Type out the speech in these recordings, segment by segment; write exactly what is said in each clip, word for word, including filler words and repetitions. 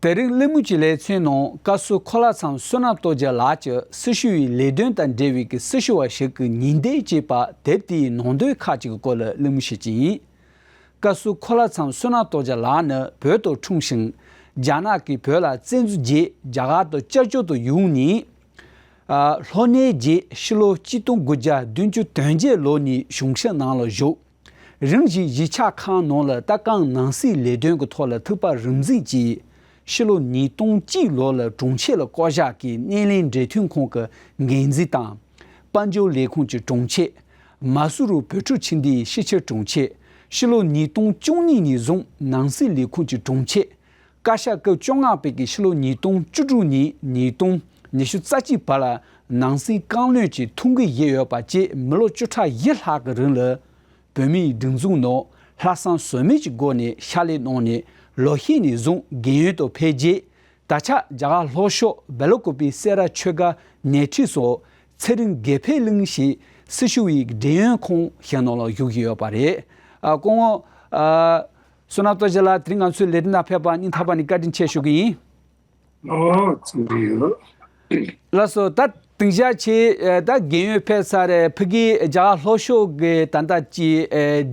དེ་རིང་གླེང་མོལ་གྱི་ལེ་ཚན་ནང་བཀའ་ཟུར་འཁོར་ལྷ་མཚམས་བསོད་ནམས་སྟོབས་རྒྱལ་ལགས་ཀྱིས་སྲི་ཞུ་བའི་ལས་དོན་དང་འབྲེལ་བའི་གི་སྲི་ཞུ་བ་ཞིག་གི་ཉིན་བརྡ་ཅེས་པ་དེབ་དེའི་ནང་དོན་ཁག་ཅིག་གི་སྐོར་ལ་གླེང་མོལ་བྱེད་ཀྱི་ཡིན། བཀའ་ཟུར་འཁོར་ལྷ་མཚམས་བསོད་ནམས་སྟོབས་རྒྱལ་ལགས་ནི་བོད་དུ་འཁྲུངས་ཤིང་། རྒྱ་ནག་གིས་བོད་ལ་བཙན་འཛུལ་རྗེས་རྒྱ་གར་དུ་སྐྱབས་བཅོལ་དུ་ཡོང་ནས། ཨ། ལྷོ་ནས་རྗེས་ཕྱི་ལོ་གཅིག་སྟོང་དགུ་བརྒྱ་བདུན་ཅུ་དོན་བརྒྱད་ལོ་ནས་གཞུང་ཞབས་ནང་ལ་བཞུགས། རིམ་བཞིན་གཞིས་ཆགས་ཁག་ནང་ལ་ལྟ་སྐོར་ནང་སྲིད་ལས་དོན་གྱི་ཐོག་ལ་ཐུགས་ཕན་རིམ་འཛེགས་ཀྱིས་ཕྱི་ལོ་ཉིས་སྟོང་གཅིག་ལོ་ལ་དྲུང་ཆེ་ལ་བསྐོ་གཞག་གིས་སྣེ་ལེན་འབྲེལ་མཐུད་ཁང་གི་འགན་འཛིན་དང་། དཔལ་འབྱོར་ལས་ཁུངས་ཀྱི་དྲུང་ཆེ། མ་སུ་རུ་བོད་ཕྲུག་ཆེ་འདིའི་ཕྱི་ཕྱིར་དྲུང་ཆེ། ཕྱི་ལོ་ཉིས་སྟོང་བཅུ་གཉིས་ནས་བཟུང་ནང་སྲིད་ལས་ཁུངས་ཀྱི་དྲུང་ཆེ། བཀའ་ཤག་སྐབས་བཅོ་ལྔ་པའི་གི་ཕྱི་ལོ་ཉིས་སྟོང་བཅུ་དྲུག་ནས་ཉིས་སྟོང་ཉི་ཤུ་རྩ་གཅིག་བར་ལ་ནང་སྲིད་བཀའ་བློན་གྱི་ཐུགས་འགན་བཞེས་ཡོད་པ་བཅས་མི་ལོ་བཅུ་ཕྲག་བཞི་ལྷག་གི་རིང་ལ་བོད་མིའི་སྒྲིག་འཛུགས་ནང་ལྷག་བསམ་ཟོལ་མེད་ཀྱི་སྒོ་ནས་ཕྱག་ལས་གནང་ནས་ལོ་ཤས་ནས་བཟུང་རྒན་ཡོལ་དུ་ཕེབས་རྗེས། ད་ཆ་རྒྱ་གར་ལྷོ་ཕྱོགས་སྦེལ་ཀོབ་པི་སེ་ར་ཆོས་སྒར་ཉེ་འཁྲིས་སུ་ཚེ་རིང་དགེ་འཕེལ་གླིང་ཞེས་སྲི་ཞུ་བའི་འབྲེལ་ཡོད་ཁང་ཞིག་ནང་ལ་བཞུགས་བཞིན་ཡོད་པ་རེད། ཨ། སྐུ་ངོ། ཨ། བསོད་ནམས་སྟོབས་རྒྱལ་ལགས་དེ་རིང་ང་ཚོའི་ལས་རིམ་ནང་ཕེབས་པར་སྙིང་ཐག་པ་ནས་བཀའ་དྲིན་ཆེ་ཞུ་གི་ཡིན། ཨོ། ཚང་གི་ཡོད། ལགས་སོ། ད་དེང་སང་ཁྱེད་ད་རྒན་ཡོལ་ཕེབས་ཚར་རེད། ཕ་གིའི་རྒྱ་གར་ལྷོ་ཕྱོགས་ཀྱི་ད་ལྟ་ཀྱི་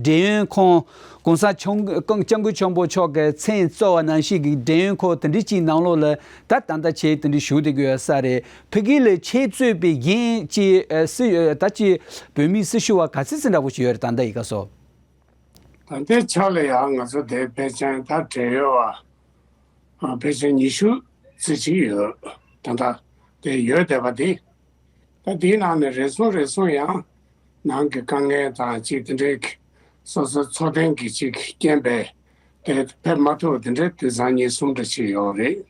འབྲེལ་ཡོད་ཁང་གོང་ས་སྐྱབས་མགོན་ཆེན་པོ་མཆོག་གི་མཚན་གཙོ་བ་ནང་བཞིན་གྱི་འབྲེལ་ཡོད་ཁང་དེ་འདྲ་ཅིག་ནང་ལོགས་ལ་ད་ད་ལྟ་ཁྱེད་དེ་འདྲ་བཞུགས་བསྡད་ཀྱི་ཡོད་ས་རེད། ཕ་གི་ལ་ཁྱེད་གཙོས་པའི་གཞན་ཅིག་སྲི་ད་ཅིག་བོད་མིའི་སྲི་ཞུ་བ་ག་ཚོད་ཙམ་འདྲ་པོ་ཅིག་ཡོད་རེད་ད་ལྟ་ཡི་ག་སོ། ད་ལྟའི་ཆ་ལ་ཡང་ང་ཚོ་དེ་ཕལ་ཆེར་ད་བགྲེས་ཡོལ་བ་ཕལ་ཆེར་ཉི་ཤུ་ཙམ་ཅིག་ཡོད། ད་ལྟ་དེ་ཡོད་བསྡད་པ་དེ། ད་དེའི་ནང་ནས་རེ་ཟུང་རེ་ཟུང་ཡང་ནང་གི་དཀའ་ངལ་དང་ཅིག་དེ་འདྲའི་སོ་སོའི་འཚོ་རྟེན་གྱི་ཅིག་རྐྱེན་པས་དེ་ཕེབས་མ་ཐུབ་དེ་འདྲའི་དུད་ཚང་གཉིས་གསུམ་འདྲ་ཅིག་ཡོད་རེད།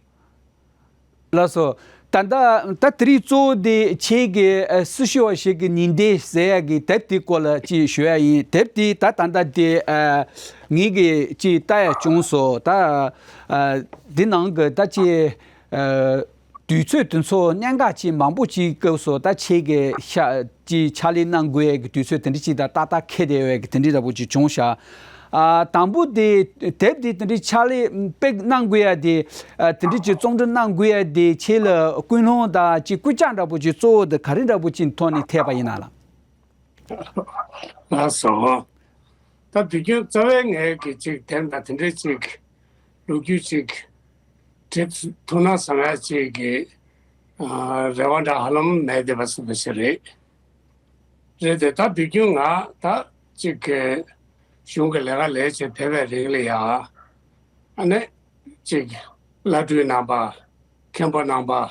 ལགས་སོ། ད་ལྟ་ད་དེ་རིང་གཙོ་བོ་དེ་ཁྱེད་ཀྱི་ཨ་སྲི་ཞུ་བ་ཞིག་གི་ཉིན་བརྡ་ཟེར་ཡག་གི་དེབ་དེའི་སྐོར་ལ་ཅིག་ཞུ་ཡག་ཡིན། དེབ་དེ་ད་ད་ལྟ་དེ་ཨ་ངེད་ཀྱིས་ཅིག་ལྟ་ཡག་བྱུང་སོང་། ད་ཨ་འདི་ནང་གི་ད་ཅིག་ཨ་དུས་ཚོད་དེ་ཚོ་གནད་འགག་ཅིག་མང་པོ་ཅིག་སྐབས་སུ་ད་ཁྱེད་ཀྱི་ཤ་ཅིག་ཕྱག་ལས་གནང་དགོས་ཡག་གི་དུས་ཚོད་དེ་འདྲ་ཅིག་དང་ཏག་ཏག་འཁེལ་བསྡད་ཡོད་ཡག་གི་དེ་འདྲ་འདྲ་པོ་ཅིག་བྱུང་ཤག་ཨ་དང་པོ་དེ་དེབ་དེ་དེ་འདྲའི་ཕྱག་ལས་དཔེ་གནང་དགོས་ཡག་དེ་ཨ་དེ་འདྲའི་ཅིག་རྩོམ་འབྲི་གནང་དགོས་ཡག་དེ་ཁྱེད་ལ་ཀུན་སློང་དང་ཅིག་སྐུལ་ལྕག་འདྲ་པོ་ཅིག་གཙོ་བོ་དེ་ག་རེ་འདྲ་པོ་ཅིག་ཐོག་ནས་ཐེབས་པ་ཡིན་ན་ལགས། ལགས་སོ། ད་དུས་རྒྱུན་རྩ་བའི་ངས་ཀྱི་ཅིག་དེབ་དང་དེ་འདྲའི་ཅིག་ལོ་རྒྱུས་ཅིག་བྲིས་ཐུབ་ན་བསམ་ཡག་ཅིག་གི་ཨ་རེ་བ་འདྲ་ཧ་ལམ་མེད་བསྡད་པ་བཟོ་འདྲ་ཞིག་རེད། རེད་དེ་ད་དུས་རྒྱུན་ང་ད་ཅིག་གི་གཞུང་གི་ལས་ཀ་ལས་བྱེད་ཕེབས་པའི་རིང་ལ་ཡ། ཨ་ནི་ཅིག་བླ་སྤྲུལ་རྣམ་པ། མཁན་པོ་རྣམ་པ།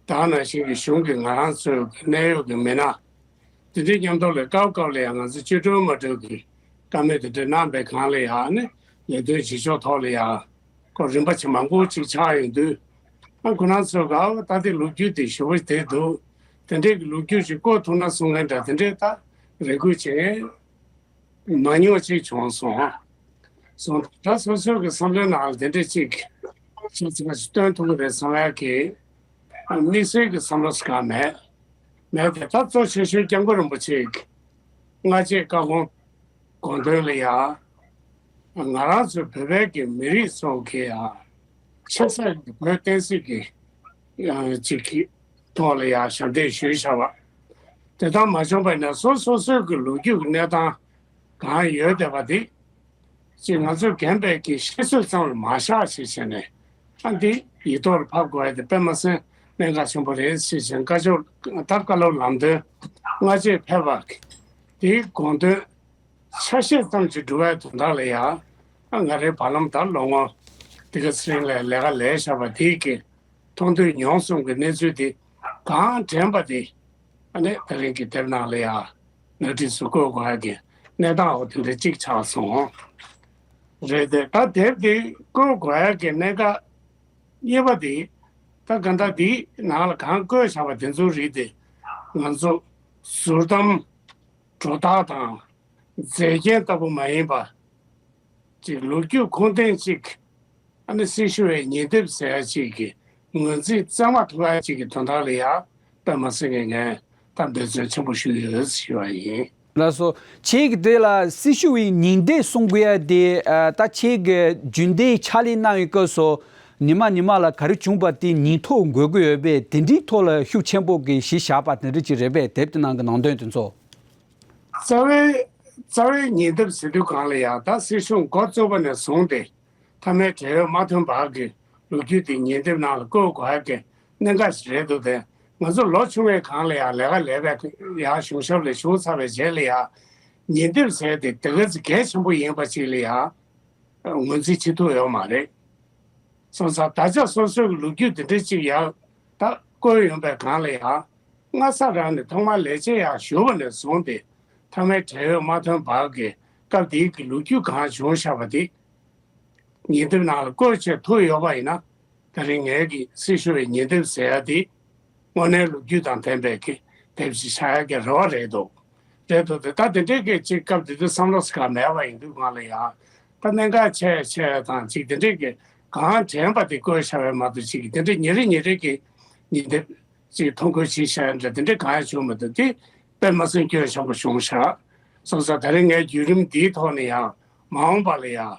ད་ནང་བཞིན་གྱི་གཞུང་གི་ང་རང་ཚོའི་གནད་ཡོད་ཀྱི་མི་སྣ། དེ་འདྲའི་མཉམ་དུ་ལ་སྐབས་སྐབས་ལ་ཡང་ང་ཚོ་བཅུ་དྲུག་མ་དྲུག་གི་བཀའ་མོལ་དེ་འདྲ་གནང་པའི་སྒང་ལ་ཡང་ནི་ལས་དོན་བྱེད་ཕྱོགས་ཐོག་ལ་ཡང་ཁོ་རིམ་པ་ཆེ་མང་པོ་ཅིག་ཆགས་ཡོང་དུས། ཨ་ཁོ་རང་ཚོ་ག་ད་ལྟའི་ལོ་རྒྱུས་དེ་ཞེ་པོ་དེ་འདུག་དེ་འདྲའི་གི་ལོ་རྒྱུས་ཅིག་བཀོད་ཐུབ་ན་གསུང་མཁན་འདྲ་དེ་འདྲའི་ད་རེ་སྐུལ་བྱེད་མཁན། མང་ཉུང་ཅིག་བྱུང་སོང་། སོང་ད་སོ་སོ་གི་བསམ་བློའི་ནང་ལ་དེ་འདྲ་ཅིག་ཅིག་ཅིག་སྟོན་ཐུབ་ཀྱི་རེད་བསམ་ཡག་གི་དམིགས་བསལ་གྱི་བསམ་བློ་ཟེར་ག་མེད། མེད་དེ་ད་གཙོ་ཆེ་ཤོས་སྐྱབས་མགོན་རིན་པོ་ཆེ་གི་སྔ་རྗེས་བཀའ་དགོངས་དགོངས་དོན་ལ་ཡ། ང་རང་ཚོའི་བོད་པའི་གི་མི་རིགས་ཚོ་གི་ཡ། ཆེ་ས་གི་བོད་བསྟན་སྲིད་ཀྱི་ཡ་ཅིག་གི་ཐོག་ལ་ཡ་ཞབས་འདེགས་ཞུས་བཞག་པ། དེ་ལྟར་མ་བྱུང་བ་ཡིན་ན་སོ་སོ་སོའི་གི་ལོ་རྒྱུས་ཀྱི་གནས་སྟངས་གང་ཡོད་བསྡད་པ་དེ། ཅིག་ང་ཚོས་རྒན་པའི་གི་ཤེས་ཚོད་ཙམ་ལ་མ་བཞག་ཞེས་བྱས་ནས། ཨ་འདི་ཡིག་ཐོག་ལ་ཕབ་དགོས་ཡ་དེ་དཔེ་མ་སྲིད་གནད་འགག་ཆེན་པོ་རེད་ཞེས་བྱས་བཀའ་ཆོས་ད་བཀའ་སློབ་ལམ་སྟོན་སྔ་རྗེས་ཕེབས་པ་དེའི་དགོངས་དོན་ཆ་ཤས་ཙམ་གྱིས་འགྲུབ་པའི་དོན་དག་ལ་ཡང་ང་རའི་བར་ལམ་ད་ལོ་ངོ་འདི་ག་ཚོད་ལ་ལས་ཀ་ལས་བཞག་པ་དེའི་གི་མཐོང་ཐོས་མྱོང་གསུམ་གྱི་གནས་ཚུལ་དེ་གང་དྲན་པ་དེ་ཨ་ནི་དེ་རིང་གི་དེབ་ནང་ལ་ཡང་ནག་ཁྲིགས་སུ་བཀོད་དགོས་ཡ་གི་གནས་སྟངས་འོ་དེ་འདྲ་གཅིག་ཆགས་སོང་། རེད་དེ་ད་དེབ་དེ་བཀོད་དགོས་ཡ་གི་གནད་འགག་གཉིས་པ་དེ་ད་ག་ད་དེའི་ནང་ལ་གང་བཀོད་བཞག་པ་དེ་ཚོའི་རིགས་དེ་ང་ཚོ་ཟུར་གདམ་སྒྲོ་བཏགས་དང་། མཛེས་རྒྱན་ལྟ་བུ་མ་ཡིན་པ། ཅིག་ལོ་རྒྱུས་ཁུངས་ལྡན་ཅིག་ཨ་ནི་སྲི་ཞུ་བའི་ཉིན་དེབ་ཟེར་ཡ་ཅིག་གི་ངོས་འཛིན་བཙལ་མ་ཐུབ་ཡ་ཅིག་གི་དོན་དག་ལ་ཡ་དཔེ་མ་སྲིད་ངེས་ངས་ད་འབད་བརྩོན་ཆེན་པོ་ཞུས་ཡོད་ཞུ་བ་ཡིན། ལགས་སོ། ཁྱེད་ཀྱི་དེ་ལ་སྲི་ཞུ་བའི་ཉིན་དེབ་གསུང་དགོས་ཡ་དེ་ད་ཁྱེད་ཀྱི་རྒྱུན་ལྡན་ཕྱག་ལས་གནང་བའི་སྐབས་སུ་ ཉི་མ་ཉི་མ་ལ་ག་རེ་བྱུང་པ་དེ་ཉིན་ཐོ་འགོད་དགོས་ཡོད་པས། དེ་འདྲའི་ཐོག་ལ་ཤུགས་ཆེན་པོ་གི་གཞི་བཞག་པ་དེ་འདྲ་ཅིག་རེད་པས། དེབ་དེ་ནང་གི་ནང་དོན་དེ་ཚོ། རྩ་བའི་རྩ་བའི་ཉིན་དེབ་ཟེར་དུས་སྒང་ལ་ཡང་ད་སྲིད་གཞུང་འགོ་བཙུགས་པ་ནས་བཟུང་སྟེ། མཐའ་མའི་བགྲེས་ཡོལ་མ་ཐོན་བར་གྱི་ལོ་རྒྱུས་དེ་ཉིན་དེབ་ནང་ལ་བཀོད་དགོས་ཀྱི་གནད་འགག་ཞིག་རེད་འདུག་སྟེ། ང་ཚོ་ལོ་ཆུང་བའི་སྒང་ལ་ཡང་ལས་ཀ་ལས་པའི་ཡང་གཞུང་ཞབས་ལ་ཞུགས་ཚར་བའི་རྗེས་ལ་ཡང་ཉིན་དེབ་ཟེར་དེ་དེ་ག་ཚོད་གལ་ཆེན་པོ་ཡིན་པ་ཅིག་ལ་ཡང་ངོས་འཛིན་བྱེད་ཐུབ་ཡོད་མ་རེད། སོང་ཙང་ད་ཆ་སོ་སོའི་ལོ་རྒྱུས་དེ་འདྲ་ཅིག་ཡང་ད་བཀོད་ཡོང་པའི་སྒང་ལ་ཡང་སྔ་ས་རང་ནས་ཐོག་མར་ལས་བྱེད་ཡང་ཞུ་བ་ནས་བཟུང་སྟེ་མཐའ་མའི་བགྲེས་ཡོལ་མ་ཐོན་བར་གྱི་སྐབས་དེའི་གི་ལོ་རྒྱུས་གང་བྱུང་བཞག་པ་དེ་ཉིན་དེབ་ནང་ལ་བཀོད་བྱས་ཐུབ་ཡོད་པ་ཡིན་ན། ད་རིང་ངས་ཀྱི་སྲི་ཞུ་བའི་ཉིན་དེབ་ཟེར་ཡ་དེ་དངོས་གནས་ལོ་རྒྱུས་དང་ལྡན་པའི་གི་དེབ་ཞིག་ཆགས་ཡ་གི་རེ་བ་རེད་འདུག་རེད་འདུག་སྟེ། ད་དེ་འདྲའི་གི་ཅིག་སྐབས་དེ་དུས་བསམ་བློ་ཟེར་ག་མེད་པ་ཡིན་དུས་སྒང་ལ་ཡང་ད་གནད་འགག་ཆེ་ཆེ་དང་ཅིག་དེ་འདྲའི་གི་གང་དྲན་པ་དེ་བཀོད་བཞག་པའི་མ་གཏོགས་ཅིག་དེ་འདྲའི་ཉིན་རེ་ཉིན་རེ་གི་ཉིན་དེབ་ཅིག་ཐོ་འགོད་བྱེད་བཞག་ཡ་འདྲ་དེ་འདྲའི་གང་ཡང་བྱུང་མི་འདུག་དེ་དཔེ་མ་སྲིད་སྐྱོན་ཆེན་པོ་བྱུང་ཤག་སོང་ཙང་ད་རིང་ངས་བརྒྱུད་རིམ་འདིའི་ཐོག་ནས་ཡང་མ་འོངས་པ་ལ་ཡང་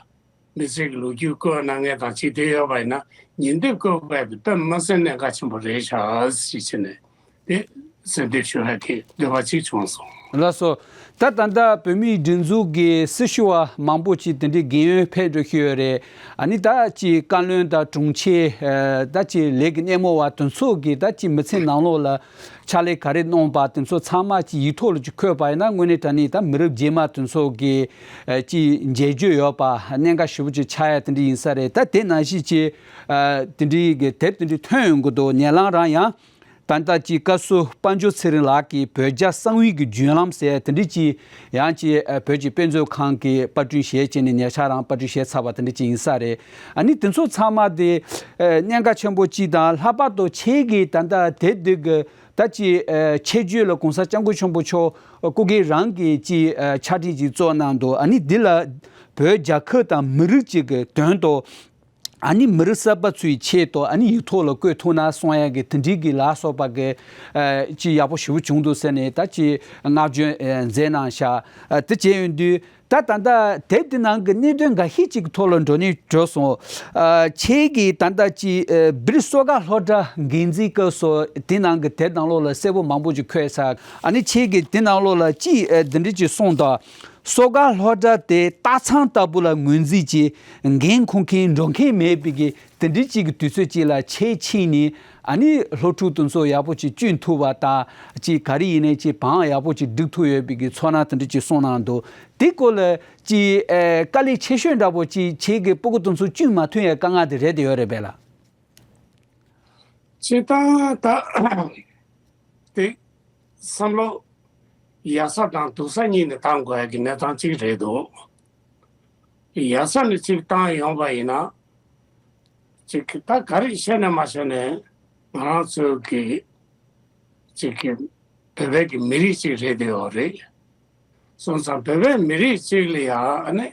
མི་ཚེ་གི་ལོ་རྒྱུས་བཀོད་གནང་མཁན་དང་ཅིག་དེ་ཡོད་པ་ཡིན་ན་ཉིན་དེབ་བཀོད་དགོས་པ་དེ་དཔེ་མ་སྲིད་གནད་འགག་ཆེན་པོ་རེད་ཤག་ཅེས་བྱས་ནས་དེ་གསལ་འདེབས་ཞུ་ཡག་གི་འདོད་པ་ཅིག་བྱུང་སོང་། ལགས་སོ། ད་ད་ལྟ་བོད་མིའི་སྒྲིག་འཛུགས་ཀྱི་སྲི་ཞུ་བ་མང་པོ་ཅིག་དེ་འདྲའི་རྒན་ཡོལ་ཕེབས་འགྲོ་གི་ཡོད་རེད། ཨ་ནི་ད་ཅིག་བཀའ་བློན་དང་དྲུང་ཆེ། ཨ་ད་ཅིག་ལས་ཀྱི་སྣེ་མོ་བ་དེ་ཚོ་གིས་ད་ཅིག་མི་ཚེ་ནང་ལོགས་ལ་ཕྱག་ལས་ག་རེ་གནང་པ་དེ་ཚོ་ཚང་མ་ཅིག་ཡིག་ཐོག་ལ་ཅིག་འཁོད་པ་ཡིན་ན། དངོས་གནས་དྲང་གནས་ད་མི་རབས་རྗེས་མ་དེ་ཚོ་གི་ཨ་ཅིག་མཇལ་རྒྱུ་ཡོད་པ་གནད་འགག་ཞེ་པོ་ཅིག་ཆགས་ཡ་དེ་འདྲ་ཡིན་ས་རེད། ད་དེ་ནང་བཞིན་ཅིག་ཨ་དེ་འདྲའི་གི་དེབ་དེ་འདྲ་ཐོན་ཡོང་གི་འདུག་ཉེ་ལམ་རང་ཡང་ད་ལྟ་ཅིག་བཀའ་ཟུར་དཔལ་འབྱོར་ཚེ་རིང་ལགས་ཀྱིས་བོད་རྒྱ་གསང་བའི་གི་བརྒྱུད་ལམ་ཟེར་དེ་འདྲ་ཅིག་ཡང་ཅིག་ཨ་བོད་ཀྱི་དཔེ་མཛོད་ཁང་གིས་པར་སྐྲུན་བྱས་བྱས་ནས་ཉེ་ཆར་རང་པར་སྐྲུན་བྱས་ཚར་བ་དེ་འདྲ་ཅིག་ཡིན་ས་རེད། ཨ་ནི་དེ་ཚོ་ཚང་མ་དེ་ཨ་གནད་འགག་ཆེན་པོ་ཅིག་དང་། ལྷག་པར་དུ་ཁྱེད་ཀྱིས་ད་ལྟ་དེབ་འདི་གི་ད་ཅིག་ཨ་ཆེད་བརྗོད་ལ་གོང་ས་སྐྱབས་མགོན་ཆེན་པོ་མཆོག་སྐུ་སྒེར་རང་གིས་ཅིག་ཨ་ཕྱག་བྲིས་ཅིག་བསྩལ་གནང་འདུག་ཨ་ནི་འདི་ལ་བོད་རྒྱལ་ཁབ་དང་མི་རིགས་ཅིག་གི་དོན་དུ། ཨ་ནི་མི་རིགས་གསར་པ་ཚོའི་ཆེད་དུ་ཨ་ནི་ཡིག་ཐོག་ལ་བཀོད་ཐུབ་ན་གསུང་ཡག་གི་དེ་འདྲའི་གི་ལ་སོགས་པ་གི་ཨ་ཅིག་ཡག་པོ་ཞེ་པོ་བྱུང་འདུག་ཟེར་ནས་ད་ཅིག་བསྔགས་བརྗོད་ཨ་མཛད་གནང་ཤག་ཨ་དེ་བྱས་ཡོང་དུས་ད་ད་ལྟ་དེབ་དེ་ནང་གི་གནད་དོན་འགའ་ཤས་ཅིག་གི་ཐོག་ལ་འགྲོ་ནས་འགྲོ་སོང་། ཨ་ཁྱེད་ཀྱིས་ད་ལྟ་ཅིག་ཨ་སྦིར་གསོལ་དཀར་སློབ་གྲྭ་འགན་འཛིན་སྐབས་སུ་དེ་ནང་གི་དེབ་ནང་ལོགས་ལ་གསལ་པོ་མང་པོ་ཅིག་འཁོད་ས། ཨ་ནི་ཁྱེད་ཀྱིས་དེ་ནང་ལོགས་ལ་ཅིག་ཨ་འདི་འདྲ་ཅིག་གསུངས་དང་། གསོལ་དཀར་སློབ་གྲྭ་དེ་སྟག་ཚང་ལྟ་བུ་ལ་ངོས་འཛིན་གྱིས་འགན་འཁུར་མཁན་འགྲོ་མཁན་མེད་པའི་གི་དེ་འདྲའི་ཅིག་གི་དུས་ཚོད་ཅིག་ལ་ཁྱེད་ཕྱིན་ནས་ཨ་ནི་སློབ་ཕྲུག་དེ་ཚོ་ཡག་པོ་ཅིག་བསྐྲུན་ཐུབ་པ་དང་ཅིག་ག་རེ་ཡིན་ནའི་ཅིག་བང་ཡག་པོ་ཅིག་སྒྲིག་ཐུབ་ཡོད་པའི་གི་ཚོར་སྣང་དེ་འདྲ་ཅིག་གསུངས་གནང་འདུག་དེ་སྐོར་ལ་ཅིག་ཨེ་དཀའ་ལས་ཆེ་ཤོས་འདྲ་པོ་ཅིག་ཁྱེད་ཀྱི་སྤུ་གུ་དེ་ཚོ་བསྐྲུན་མ་ཐུབ་ཡའི་དཀའ་ངལ་དེ་རེད་དེ་ཡོད་རེད་པས་ལགས། སྤྱིར་བཏང་ད་དེ་བསམ་བློ་ཡག་ས་དང་སྡུག་ས་གཉིས་ནས་བཏང་དགོས་ཡ་གི་གནས་སྟངས་གཅིག་རེད་འདུག་ཡག་ས་ནས་གཅིག་བཏང་ཡོང་བ་ཡིན་ན་གཅིག་གི་ད་ག་རེ་བཤད་ནས་མ་བཤད་ནས་ང་རང་ཚོའི་གི་གཅིག་གི་བོད་པའི་གི་མི་རིགས་གཅིག་རེད་དེ་ཡོད་རེད། སོང་ཙང་བོད་པའི་མི་རིགས་གཅིག་ལ་ཡང་ཨ་ནི་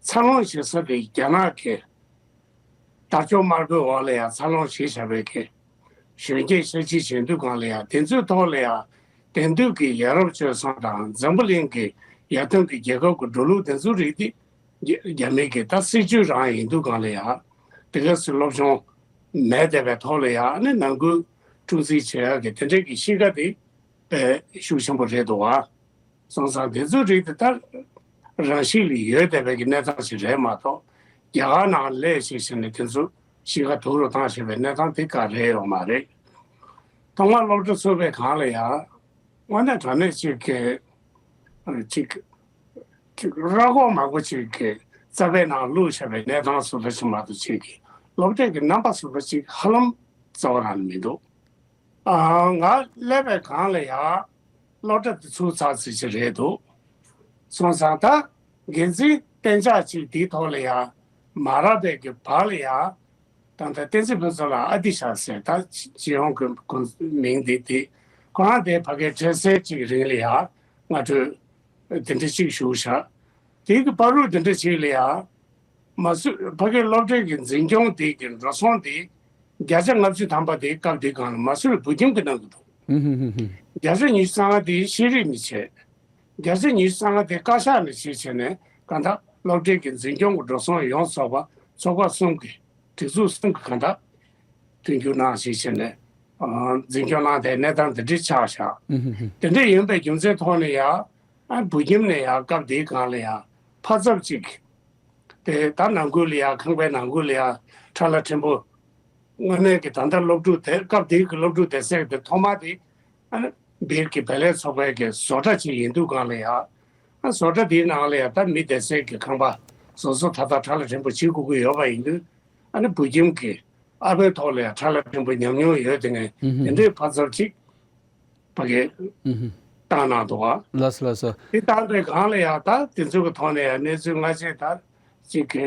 འཚར་ལོངས་བྱེད་ས་དེ་རྒྱ་ནག་གི་དར་ལྕོག་དམར་པོའི་འོག་ལ་ཡང་འཚར་ལོངས་བྱེད་བཞག་པའི་གི་གཞོན་སྐྱེས་ཤ་གཅིག་བྱེད་དུས་སྒང་ལ་ཡང་དེ་ཚོའི་ཐོག་ལ་ཡང་དེང་དུས་ཀྱི་ཡ་རབས་སྤྱོད་བཟང་དང་འཛམ་བུ་གླིང་གི་ཡར་ཐོན་གྱི་རྒྱལ་ཁབ་ཀྱི་འགྲོ་ལུགས་དེ་ཚོའི་རིགས་དེ་རྒྱ་རྒྱ་མི་གི་ད་སྲིད་ཇུས་རང་ཡིན་དུས་སྒང་ལ་ཡང་དེ་ག་ཚོད་སློབ་སྦྱོང་མེད་བསྡད་པའི་ཐོག་ལ་ཡང་ཨ་ནི་ནང་ཁུལ་འཁྲུག་འཛིང་བྱེད་ཡག་གི་དེ་འདྲའི་གི་གཤིས་ཀ་དེ་དཔེ་ཤུགས་ཆེན་པོ་རེད་འདུག་བ། སོང་ཙང་དེ་ཚོའི་རིགས་དེ་ལྟར་རང་བཞིན་ལ་ཡོད་བསྡད་པའི་གི་གནས་སྟངས་ཤིག་རེད་མ་གཏོགས། རྒྱ་གར་ནང་སླེབས་ཤིག་ཟེར་ནས་དེ་ཚོ་གཤིས་ཀ་སྡུག་རུ་བཏང་བཞིན་པའི་གནས་སྟངས་དེ་ག་རེ་ཡོད་མ་རེད། ཐོག་མར་སློབ་གྲྭ་ཚུགས་པའི་སྒང་ལ་ཡང་དངོས་གནས་དྲང་གནས་ཅིག་གི་ཅིག་ཅིག་ར་སྐོར་མང་པོ་ཅིག་གི་རྩ་བའི་ནང་བླུགས་བཞག་པའི་གནས་སྟངས་བཟོ་འདྲ་ཞིག་མ་གཏོགས་ཅིག་གི་སློབ་གྲྭའི་གི་རྣམ་པ་བཟོ་འདྲ་ཅིག་ཧ་ལམ་རྩ་བ་རང་མི་འདུག་ཨ། ང་སླེབས་པའི་སྒང་ལ་ཡང་སློབ་གྲྭ་དེ་ཚུགས་ཚར་ཙམ་ཞིག་རེད་འདུག་སོང་ཙང་ད་འགན་འཛིན་གཏན་འཇགས་ཅིག་འདིའི་ཐོག་ལ་ཡང་མ་རག་པའི་གི་བར་ལ་ཡང་ད་ལྟ་བསྟན་འཛིན་ཕུན་ཚོགས་ལགས་ཨ་ཏི་ཤ་ཟེར་ད་སྤྱི་ཡོངས་ཀྱི་ཁོང་མིང་འདི་དེ་ཁོ་རང་དེ་ཕ་གིར་འཕྲལ་སེལ་ཅིག་རིང་ལ་ཡང་སྔ་འགྲོའི་དེ་འདྲ་ཅིག་བཞུགས་ཤག་དེའི་གི་བར་དུ་དེ་འདྲ་ཅིག་ལ་ཡང་། མ་སུ་ཕ་གིའི་སློབ་གྲྭའི་གི་འཛིན་སྐྱོང་དེ་གི་འགྲོ་སོང་དེ་བརྒྱ་ཆ་ལྔ་བཅུ་ཐམ་པ་དེ་སྐབས་དེའི་སྒང་ལ་མ་སུ་རི་བུ་ཁྱིམ་གི་གནང་གི་འདུག་བརྒྱ་ཆ་ཉི་ཤུ་རྩ་ལྔ་དེ་ཤེས་རིག་ནས་བྱས། བརྒྱ་ཆ་ཉི་ཤུ་རྩ་ལྔ་དེ་བཀའ་ཤག་ནས་བྱས་བྱས་ནས་གང་ལྟར་སློབ་གྲྭའི་གི་འཛིན་སྐྱོང་གི་འགྲོ་སོང་ཡོངས་རྫོགས་པ་ཚོགས་པ་གསུམ་གི་ སྒྲིག་འཛུགས་གསུམ་གྱི་གང་ལྟར་མཐུན་འགྱུར་གནང་ཞེས་བྱས་ནས་འཛིན་སྐྱོང་གནང་སྟེ་གནས་སྟངས་འདི་འདྲ་ཆགས་བཞག་དེ་འདྲ་ཡིན་པའི་རྒྱུ་མཚན་ཐོག་ནས་ཡང་བོད་ཁྱིམ་ནས་ཡང་སྐབས་དེའི་སྒང་ལ་ཡང་ཕ་ཚབ་ཅིག་དེ་ད་ནང་ཁུལ་ལ་ཡང་ཁང་པའི་ནང་ཁུལ་ལ་ཡང་ཁྲ་ལ་ཕྲན་བུ། དངོས་གནས་ཀྱི་ད་ལྟ་སློབ་ཕྲུག་དེ་སྐབས་དེའི་གི་སློབ་ཕྲུག་སྡེ་ཚན་དེ་ཐོག་མ་དེ་ཨ་ནི་སྦིར་གྱི་བལ་ལས་ཚོགས་པའི་གི་བཟོ་གྲྭ་ཅིག་ཡིན་དུས་སྒང་ལ་ཡང་ཨ་བཟོ་གྲྭ་དེའི་ནང་ལ་ཡང་ད་མི་སྡེ་ཚན་གྱི་ཁང་པ་བཟོ་བཟོ་ད་ད་ཁྲ་ལ་ཕྲན་བུ་བྱེད་དགོས་ཀྱི་ཡོད་པ་ཡིན་དུས་ཨ་ནི་བོད་ཁྱིམ་གྱི་ཨ་ཕའི་ཐོག་ལ་ཡང་ཁྲ་ལ་ཕྲན་བུ་ཉམས་མྱོང་ཡོད་དེ་ངས་དེ་འདྲའི་ཕ་ཚབ་ཅིག་ཕ་གི་བཏང་གནང་འདུག་བ། ལགས་སོ་ལགས་སོ། དེ་བཏང་པའི་སྒང་ལ་ཡང་ད་དེ་ཚོ་གི་ཐོག་ནས་ཡང་གནས་ཚུལ་སྔ་རྗེས་ད་ཅིག་གི་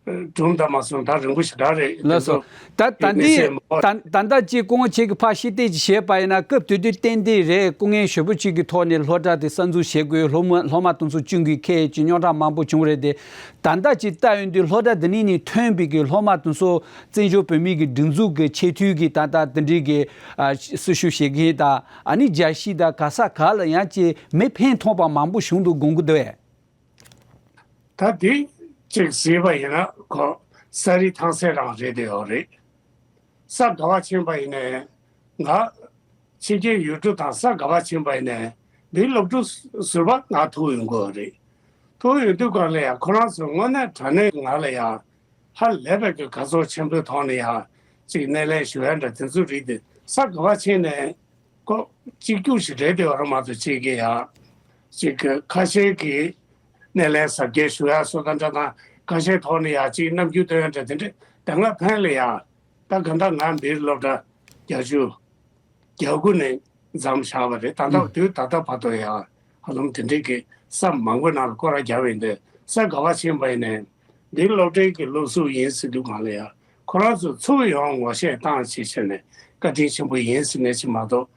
སྒྲུང་ད་མ་སོང་ད་རིང་པོ་ཞེ་དྲག་རེད། ལགས་སོ། ད་ད་ལྟའི་ད་ད་ལྟ་ཅིག་སྐུ་ངོ་ཁྱེད་ཀྱི་ཕར་ཤེས་ལྟས་ཅིག་བྱས་པ་ཡིན་ན་སྐབས་དེ་དུས་ཏན་ཏན་རེད། སྐུ་ངལ་ཞེ་པོ་ཅིག་གི་ཐོག་ནས་སློབ་གྲྭ་དེ་གསར་འཛུགས་བྱེད་དགོས། སློབ་མ་སློབ་མ་དེ་ཚོ་བཅུག་དགོས། ཁྱེད་ཀྱི་རྙོག་དྲ་མང་པོ་བྱུང་རེད་དེ། ད་ལྟ་ཅིག་ལྟ་ཡོང་དུས་སློབ་གྲྭ་འདི་ནས་ནི་ཐོན་པའི་གི་སློབ་མ་དེ་ཚོ་བཙན་བྱོལ་བོད་མིའི་གི་སྒྲིག་འཛུགས་ཀྱི་ཆེས་མཐོའི་གི་ད་ལྟ་འདི་འདྲའི་གི་ཨ་སྲི་ཞུ་བྱེད་མཁན་དང་ཨ་ནི་རྒྱལ་སྤྱི་དང་ག་ས་ག་ལ་ཡང་ཅིག་མི་ཕན་ཐོགས་པ་མང་པོ་བྱུང་འདུག་དགོངས་ཀྱི་འདུག་བས། ད་འདི་ཅིག་གཟིགས་པ་ཡིན་ན་ཁོ་ས་རི་ཐང་སེ་རང་རེད་དེ་ཡོད་རེད། ས་ག་བ་ཕྱིན་པ་ཡིན་ནའི་ང་ཕྱི་རྒྱལ་ཡུལ་གྲུ་དང་ས་ག་བ་ཕྱིན་པ་ཡིན་ནའི་འདི་སློབ་ཕྲུག་ཟུར་པ་ང་ཐུག་ཡོང་གི་ཡོད་རེད། ཐུག་ཡོང་དུས་སྒང་ལ་ཡང་ཁོ་རང་ཚོ་དངོས་གནས་དྲང་གནས་ང་ལ་ཡང་ཧ་ལས་པའི་གི་དགའ་ཚོར་ཆེན་པོའི་ཐོག་ནས་ཡང་ཅིག་སྣེ་ལེན་ཞུ་ཡ་འདྲ་དེ་ཚོ་རེད་དེ། ས་ག་བ་ཕྱིན་ནའི་ཁོ་གཅིག་གྱུར་ཞིག་རེད་དེ་བར་མ་གཏོགས་ཅིག་གི་ཡང་ཅིག་གི་ཁ་ཤས་ཀྱི་སྣེ་ལེན་གཟབ་རྒྱས་ཞུ་ཡ་སོགས་དང་འདྲ་དང་། ཁ་ཤས་ཐོག་ནས་ཡང་ཅིག་རྣམ་འགྱུར་སྟོན་ཡ་འདྲ་དེ་འདྲ་དེ་སྔ་ཕན་ལ་ཡང་ད་ག་འདྲ་ང་འདིར་སློབ་གྲྭ་བརྒྱད་ཅུ་གྱ་དགུ་ནས་མཚམས་བཞག་པ་རེད། ད་ལྟ་དུས་ད་ལྟ་བར་དུ་ཡང་ཧ་ལམ་དེ་འདྲའི་གི་ས་མང་པོའི་ནང་ལ་སྐོར་ར་རྒྱག་པ་ཡིན་དུས་ས་ག་བ་ཕྱིན་པ་ཡིན་ནའི་འདིར་སློབ་གྲྭའི་གི་སློབ་ཟུར་ཡིན་ཟེར་དུས་སྒང་ལ་ཡང་ཁོ་རང་ཚོ་ཚུར་ཡོང་ངོ་ཤེས་བཏང་བྱས་བྱས་ནས་བཀའ་དྲིན་ཆེན་པོ་ཡིན་ཟེར་ནས་ཅིག་མ་གཏོགས་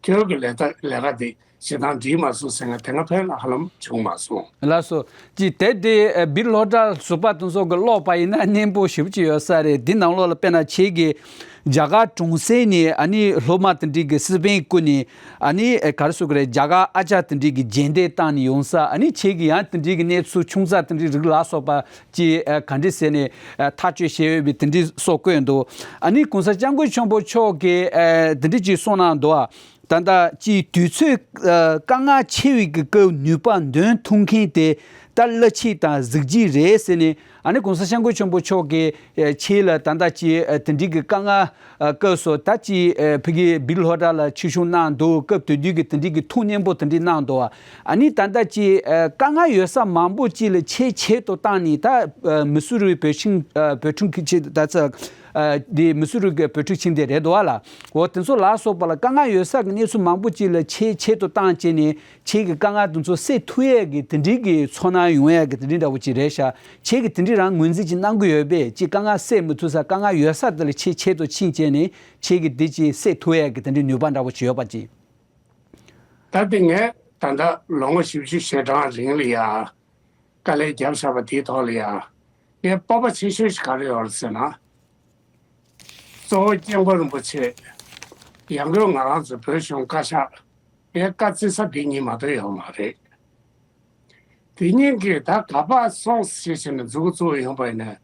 ཁྱོད་ཀྱི་ལས་ད་ལས་ཀ་དེ་ཞེ་དྲག་འགྲིག་མ་སོང་ཟེར་ན་དེ་སྔ་ཕན་ལ་ཧ་ལམ་བྱུང་མ་སོང་། ལགས་སོ། ཅི་དེ་དེ་སྦིར་སློབ་གྲྭ་ཟུར་པ་དེ་ཚོ་གི་ཀློག་པ་ཡིན་ན་སྙན་པོ་ཞེ་པོ་ཅིག་ཡོད་ས་རེད། འདི་ནང་ལོགས་ལ་དཔེར་ན་ཁྱེད་ཀྱི་རྒྱ་གར་གྲོང་གསེབ་ནས་ཨ་ནི་སློབ་མ་དེ་འདྲའི་གི་སི་པན་བསྐུར་ནས་ཨ་ནི་ག་རེ་ཟེར་དགོས་རེད། རྒྱ་གར་ཨ་ཅག་དེ་འདྲའི་གི་རྗེས་འདེད་བཏང་ནས་ཡོང་ས། ཨ་ནི་ཁྱེད་ཀྱི་ཡང་དེ་འདྲའི་གི་གནས་ཚུལ་ཆུང་ཙག་དེ་འདྲའི་རིགས་ལ་སོགས་པ་ཅི་ག་འདྲ་ཟེར་ནས་ཐག་གཅོད་བྱས་ཡོད་པའི་དེ་འདྲའི་སོགས་བཀོད་འདུག་ཨ་ནི་གོང་ས་སྐྱབས་མགོན་ཆེན་པོ་མཆོག་གིས་དེ་འདྲ་ཅིག་གསུངས་གནང་འདུག་ད་ལྟ་ཅིག་དུས་ཚོད་དཀའ་ངལ་ཆེ་བའི་གི་སྐབས་ནུས་པ་འདོན་ཐུབ་མཁན་དེ་ད་བླ་སྤྱི་དང་གཟི་བརྗིད་རེད་ཟེར་ནས། ཨ་ནི་གོང་ས་སྐྱབས་མགོན་ཆེན་པོ་མཆོག་གིས་ཁྱེད་ལ་ད་ལྟ་ཅིག་དེ་འདྲའི་གི་དཀའ་ངལ་སྐབས་སུ་ད་ཅིག་ཕ་གི་སྦིར་སློབ་གྲྭ་ལ་ཆེད་ཞུགས་གནང་འདུག་སྐབས་དེ་དུས་ཀྱི་དེ་འདྲའི་གི་ཐུགས་མཉེས་པོ་དེ་འདྲའི་གནང་འདུག་ཨ་ནི་ད་ལྟ་ཅིག་དཀའ་ངལ་ཡོད་ས་མང་པོ་ཅིག་ལ་ཆེས་ཆེད་དུ་བཏང་ནས་ད་མི་སུ་རུའི་བོད་ཆིངས་བོད་ཁྲིམས་ཀྱི་ཆེད་ད་ཚ་འདི་མི་སུ་རུའི་གི་བོད་ཕྲུག་ཆིངས་དེ་རེད་འདུག་ཨ་ལ། འོ་དེ་ཚོ་ལ་སོགས་པ་ལ་དཀའ་ངལ་ཡོད་ས་གི་གནས་ཚུལ་མང་པོ་ཅིག་ལ་ཆེས་ཆེད་དུ་བཏང་བྱས་ནས། ཁྱེད་ཀྱི་དཀའ་ངལ་དེ་ཚོ་སེལ་ཐུབ་ཡས་ཀྱི་དེ་འདྲའི་གི་ཚོར་སྣང་ཡོང་ཡས་ཀྱི་དེ་འདྲའི་འདྲ་བོ་ཅིག་རེད་ཤག་ཁྱེད་ཀྱིས་དེ་འདྲའི་རང་ངོས་འཛིན་ཅིག་གནང་གི་ཡོད་པས། ཅིག་དཀའ་ངལ་སེལ་མི་ཐུབ་ས་དཀའ་ངལ་ཡོད་ས་དེ་ལ་ཁྱེད་ཆེད་དུ་ཕྱིན་བྱས་ནས་ཁྱེད་ཀྱིས་འདི་ཅིག་སེལ་ཐུབ་ཡས་ཀྱི་དེ་འདྲའི་ནུས་པ་འདྲ་བོ་ཅིག་ཡོད་པ་ཅིག་ད་དེ་ངས་ད་ལྟ་ལོ་ངོ་བཞི་བཅུ་ཞེ་གྲངས་རིང་ལ་ཡ་དཀའ་ལས་བརྒྱབ་བཞག་པ་དེའི་ཐོག་ལ་ཡ་ངའི་སྤོབས་པ་ཆེ་ཤོས་ཤིག་ག་རེ་ཡོད་རེད་ཟེར་ན། གཙོ་བོ་སྐྱབས་མགོན་རིན་པོ་ཆེ་ཡང་སྒོས་ང་རང་ཚོ་བོད་གཞུང་བཀའ་ཤག་ངས་བཀའ་བརྩི་ས་འདི་གཉིས་མ་གཏོགས་ཡོད་མ་རེད། དེ་གཉིས་ཀྱིས་ད་ག་པར་སོང་ཞེས་བྱས་ནས་མཛུབ་གུ་བཙུགས་ཡོང་པ་ཡིན་ན་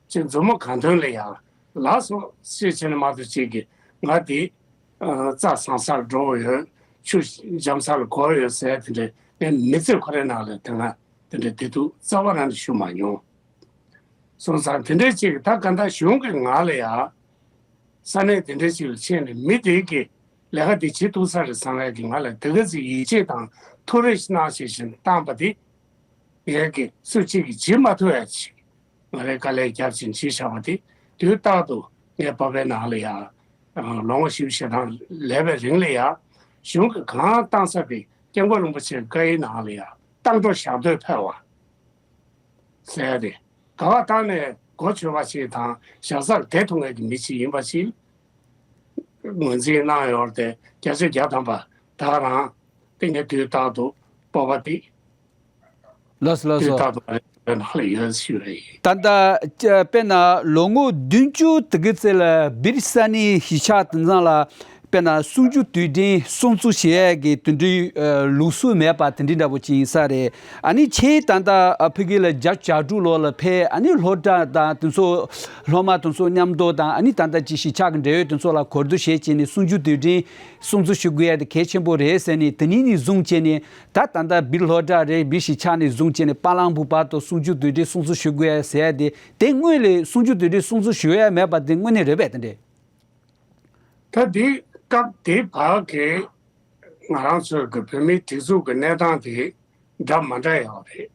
ཅིག་མཛུབ་མོ་གང་ཐོན་ལ་ཡང་ལགས་སོ་ཞེས་བྱས་ནས་མ་གཏོགས་ཅིག་གིས་ང་འདི་རྩྭ་ཟ་སར་འགྲོ་ཡོད། ཆུ་འཇམ་ས་ལ་གོ་ཡོད་ཟེར་དེ་འདྲའི་ངས་མི་ཚེ་ཁོ་རའི་ནང་ལ་དེ་སྔ་དེ་འདྲའི་བདེ་སྡུག་རྩ་བ་རང་ནས་ཞུ་མ་མྱོང་། སོང་ཙང་དེ་འདྲའི་ཅིག་ད་ག་འདྲ་གཞུང་གི་ངག་ལ་ཡ། ས་གནས་དེ་འདྲའི་ཅིག་ལ་ཕྱིན་ནས་མི་དེ་གི་ལས་ཀ་དེ་བྱེད་ཐུབ་ས་རེད་བསམ་ཡ་གི་ང་ལ་དེ་ག་ཚོད་ཡིད་ཆེས་དང་ཐུགས་རེ་གནང་ཞེས་བཞིན་བཏང་པ་དེ། ངས་གི་སུ་གཅིག་གིས་བྱེད་མ་ཐུབ་ཡ་ཅིག་ང་རའི་དཀའ་ལས་རྒྱབ་བཞིན་བྱེད་བཞག་པ་དེ་དུས་རྟག་ཏུ་ངའི་པ་ཕའི་ནང་ལ་ཡ། ལོ་ངོ་བཞི་བཅུ་ཞེ་གྲངས་ལས་པའི་རིང་ལ་ཡ། གཞུང་གི་གང་བཏང་ས་དེ་སྐྱབས་མགོན་རིན་པོ་ཆེའི་བཀའ་ཡིག་ནང་ལ་ཡ་བཏང་འགྲོ་བཞག་འདོད་ཕལ་བ། ཟེར་ཏེ། ག་བ་བཏང་ནས་སྒོ་ཆོད་པ་ཞིག་དང་ཞག་སར་བསྡད་ཐུབ་མཁན་གྱི་མི་ཞིག་ཡིན་པ་ཞིག་ངོས་འཛིན་གནང་ཡོད་དེ་བརྒྱ་ཆ་བརྒྱ་ཐམ་པ་ད་ག་རང་དེ་ངས་དུས་རྟག་ཏུ་སྤོབས་པ་དེ། ལགས་སོ་ལགས་དུས་སོ། རྟག་ཏུ་ང་རའི་ནང་ལ་ཡོད་ཞུ་རེད། ད་ལྟ་དཔེར་ན་ལོ་ངོ་བདུན་ཅུ་དེ་གི་ཚེ་ལ་སྦིར་ས་གནས་གཞིས་ཆགས་དེ་ཚང་ལ་ དཔེར་ན་གསུམ་བཅུ་དུས་དྲན་སྲུང་བརྩི་ཞུ་ཡས་ཀྱི་དེ་འདྲའི་ཨ་ལུགས་སྲོལ་མེད་པ་དེ་འདྲའི་འདྲ་པོ་ཅིག་ཡིན་ས་རེད། ཨ་ནི་ཁྱེད་ད་ལྟ་ཨ་ཕ་གི་ལ་བརྒྱད་ཅུ་གྱ་དྲུག་ལོ་ལ་ཕེབས། ཨ་ནི་སློབ་གྲྭ་དང་དེ་ཚོ་སློབ་མ་དེ་ཚོ་མཉམ་དུ་དང་། ཨ་ནི་ད་ལྟ་ཅིག་གཞིས་ཆགས་ཀྱི་འབྲེལ་ཡོད་དེ་ཚོ་ལ་གོ་བསྡུར་བྱས་བྱས་ནས་གསུམ་བཅུ་དུས་དྲན་སྲུང་བརྩི་ཞུ་དགོས་ཡ་དེ་གལ་ཆེན་པོ་རེད་ཟེར་ནས། དེ་ནས་ནས་བཟུང་བྱས་ནས་ད་ད་ལྟ་སྦིར་སློབ་གྲྭ་རེད། སྦིར་གཞིས་ཆགས་ནས་བཟུང་བྱས་ནས་པ་ལང་བུ་བར་དུ་གསུམ་བཅུ་དུས་དྲན་སྲུང་བརྩི་ཞུ་དགོས་ཡ་ཟེར་ཡ་དེ། དེ་སྔོན་ལ་གསུམ་བཅུ་དུས་དྲན་སྲུང་བརྩི་ཞུ་ཡ་མེད་པ་དེ་དངོས་གནས་རེད་པས། དེ་འདྲས། ད་འདི་སྐབས་དེ་བར་གྱི་ང་རང་ཚོའི་གི་བོད་མིའི་སྒྲིག་འཛུགས་ཀྱི་གནས་སྟངས་དེ་འདྲ་མ་འདྲ་ཡོད་རེད།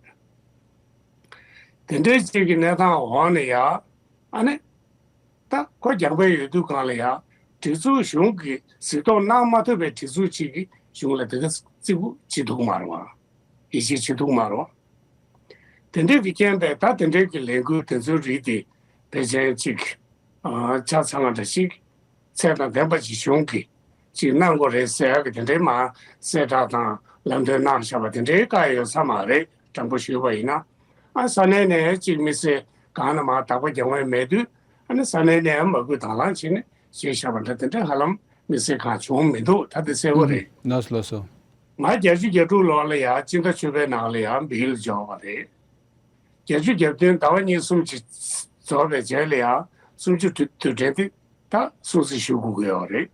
དེ་འདྲའི་ཅིག་གི་གནས་སྟངས་འོག་ནས་ཡ། ཨ་ནི། ད་ཁོ་རྒྱང་འཕེན་ཡོད་དུས་གང་ལ་ཡ། སྒྲིག་འཛུགས་གཞུང་གིས་གཟིགས་རྟོག་གནང་མ་ཐུབ་པའི་སྒྲིག་འཛུགས་ཅིག་གི་གཞུང་ལ་དེ་ག་བརྩི་བཀུར་བྱེད་ཐུབ་ཀྱི་མ་རེད་བ། ཡིད་ཆེས་བྱེད་ཐུབ་ཀྱི་མ་རེད་བ། དེ་འདྲའི་གི་རྐྱེན་པས་ད་དེ་འདྲའི་གི་ལས་འགུལ་དེ་ཚོའི་རིགས་དེ་ཕལ་ཆེར་ཅིག་ཨ་ཆ་ཚང་བ་འདྲ་ཞིག་ཚད་དང་ལྡན་པ་ཞིག་གཞུང་གིས་ཅིག་གནང་དགོས་རེད་ཟེར་ཡག་གི་དེ་འདྲའི་མ་གསལ་བསྒྲགས་དང་ལམ་སྟོན་གནང་བཞག་པ་དེ་འདྲའི་བཀའ་ཡོད་ས་མ་རེད། དྲང་པོ་ཞུས་པ་ཡིན་ན། ཨ་ས་གནས་ནས་ཅིག་མི་སེར་གང་ན་མ་དག་པ་རྒྱག་མཁན་མེད་དུས། ཨ་ནི་ས་གནས་ནས་མ་བསྐུལ་དང་བླངས་བྱས་ནས་བྱས་བཞག་པ་འདྲ་དེ་འདྲ་ཧ་ལམ་མི་སེར་གང་བྱུང་མི་འདུག། ད་དེ་གསལ་པོ་རེད། ལགས་སོ་ལགས་སོ། ང་བརྒྱད་ཅུ་གྱ་དྲུག་ལོ་ལ་ཡ་སྤྱི་ཟླ་བཅུ་པའི་ནང་ལ་ཡ་སྦིར་ལ་འབྱོར་བ་རེད། བརྒྱད་ཅུ་གྱ་བདུན་ཟླ་བ་གཉིས་གསུམ་ཅིག་རྫོགས་པའི་རྗེས་ལ་ཡ་གསུམ་བཅུ་དུས་དྲན་དེ་ད་སྲུང་བརྩི་ཞུ་དགོས་ཀྱི་ཡོད་རེད།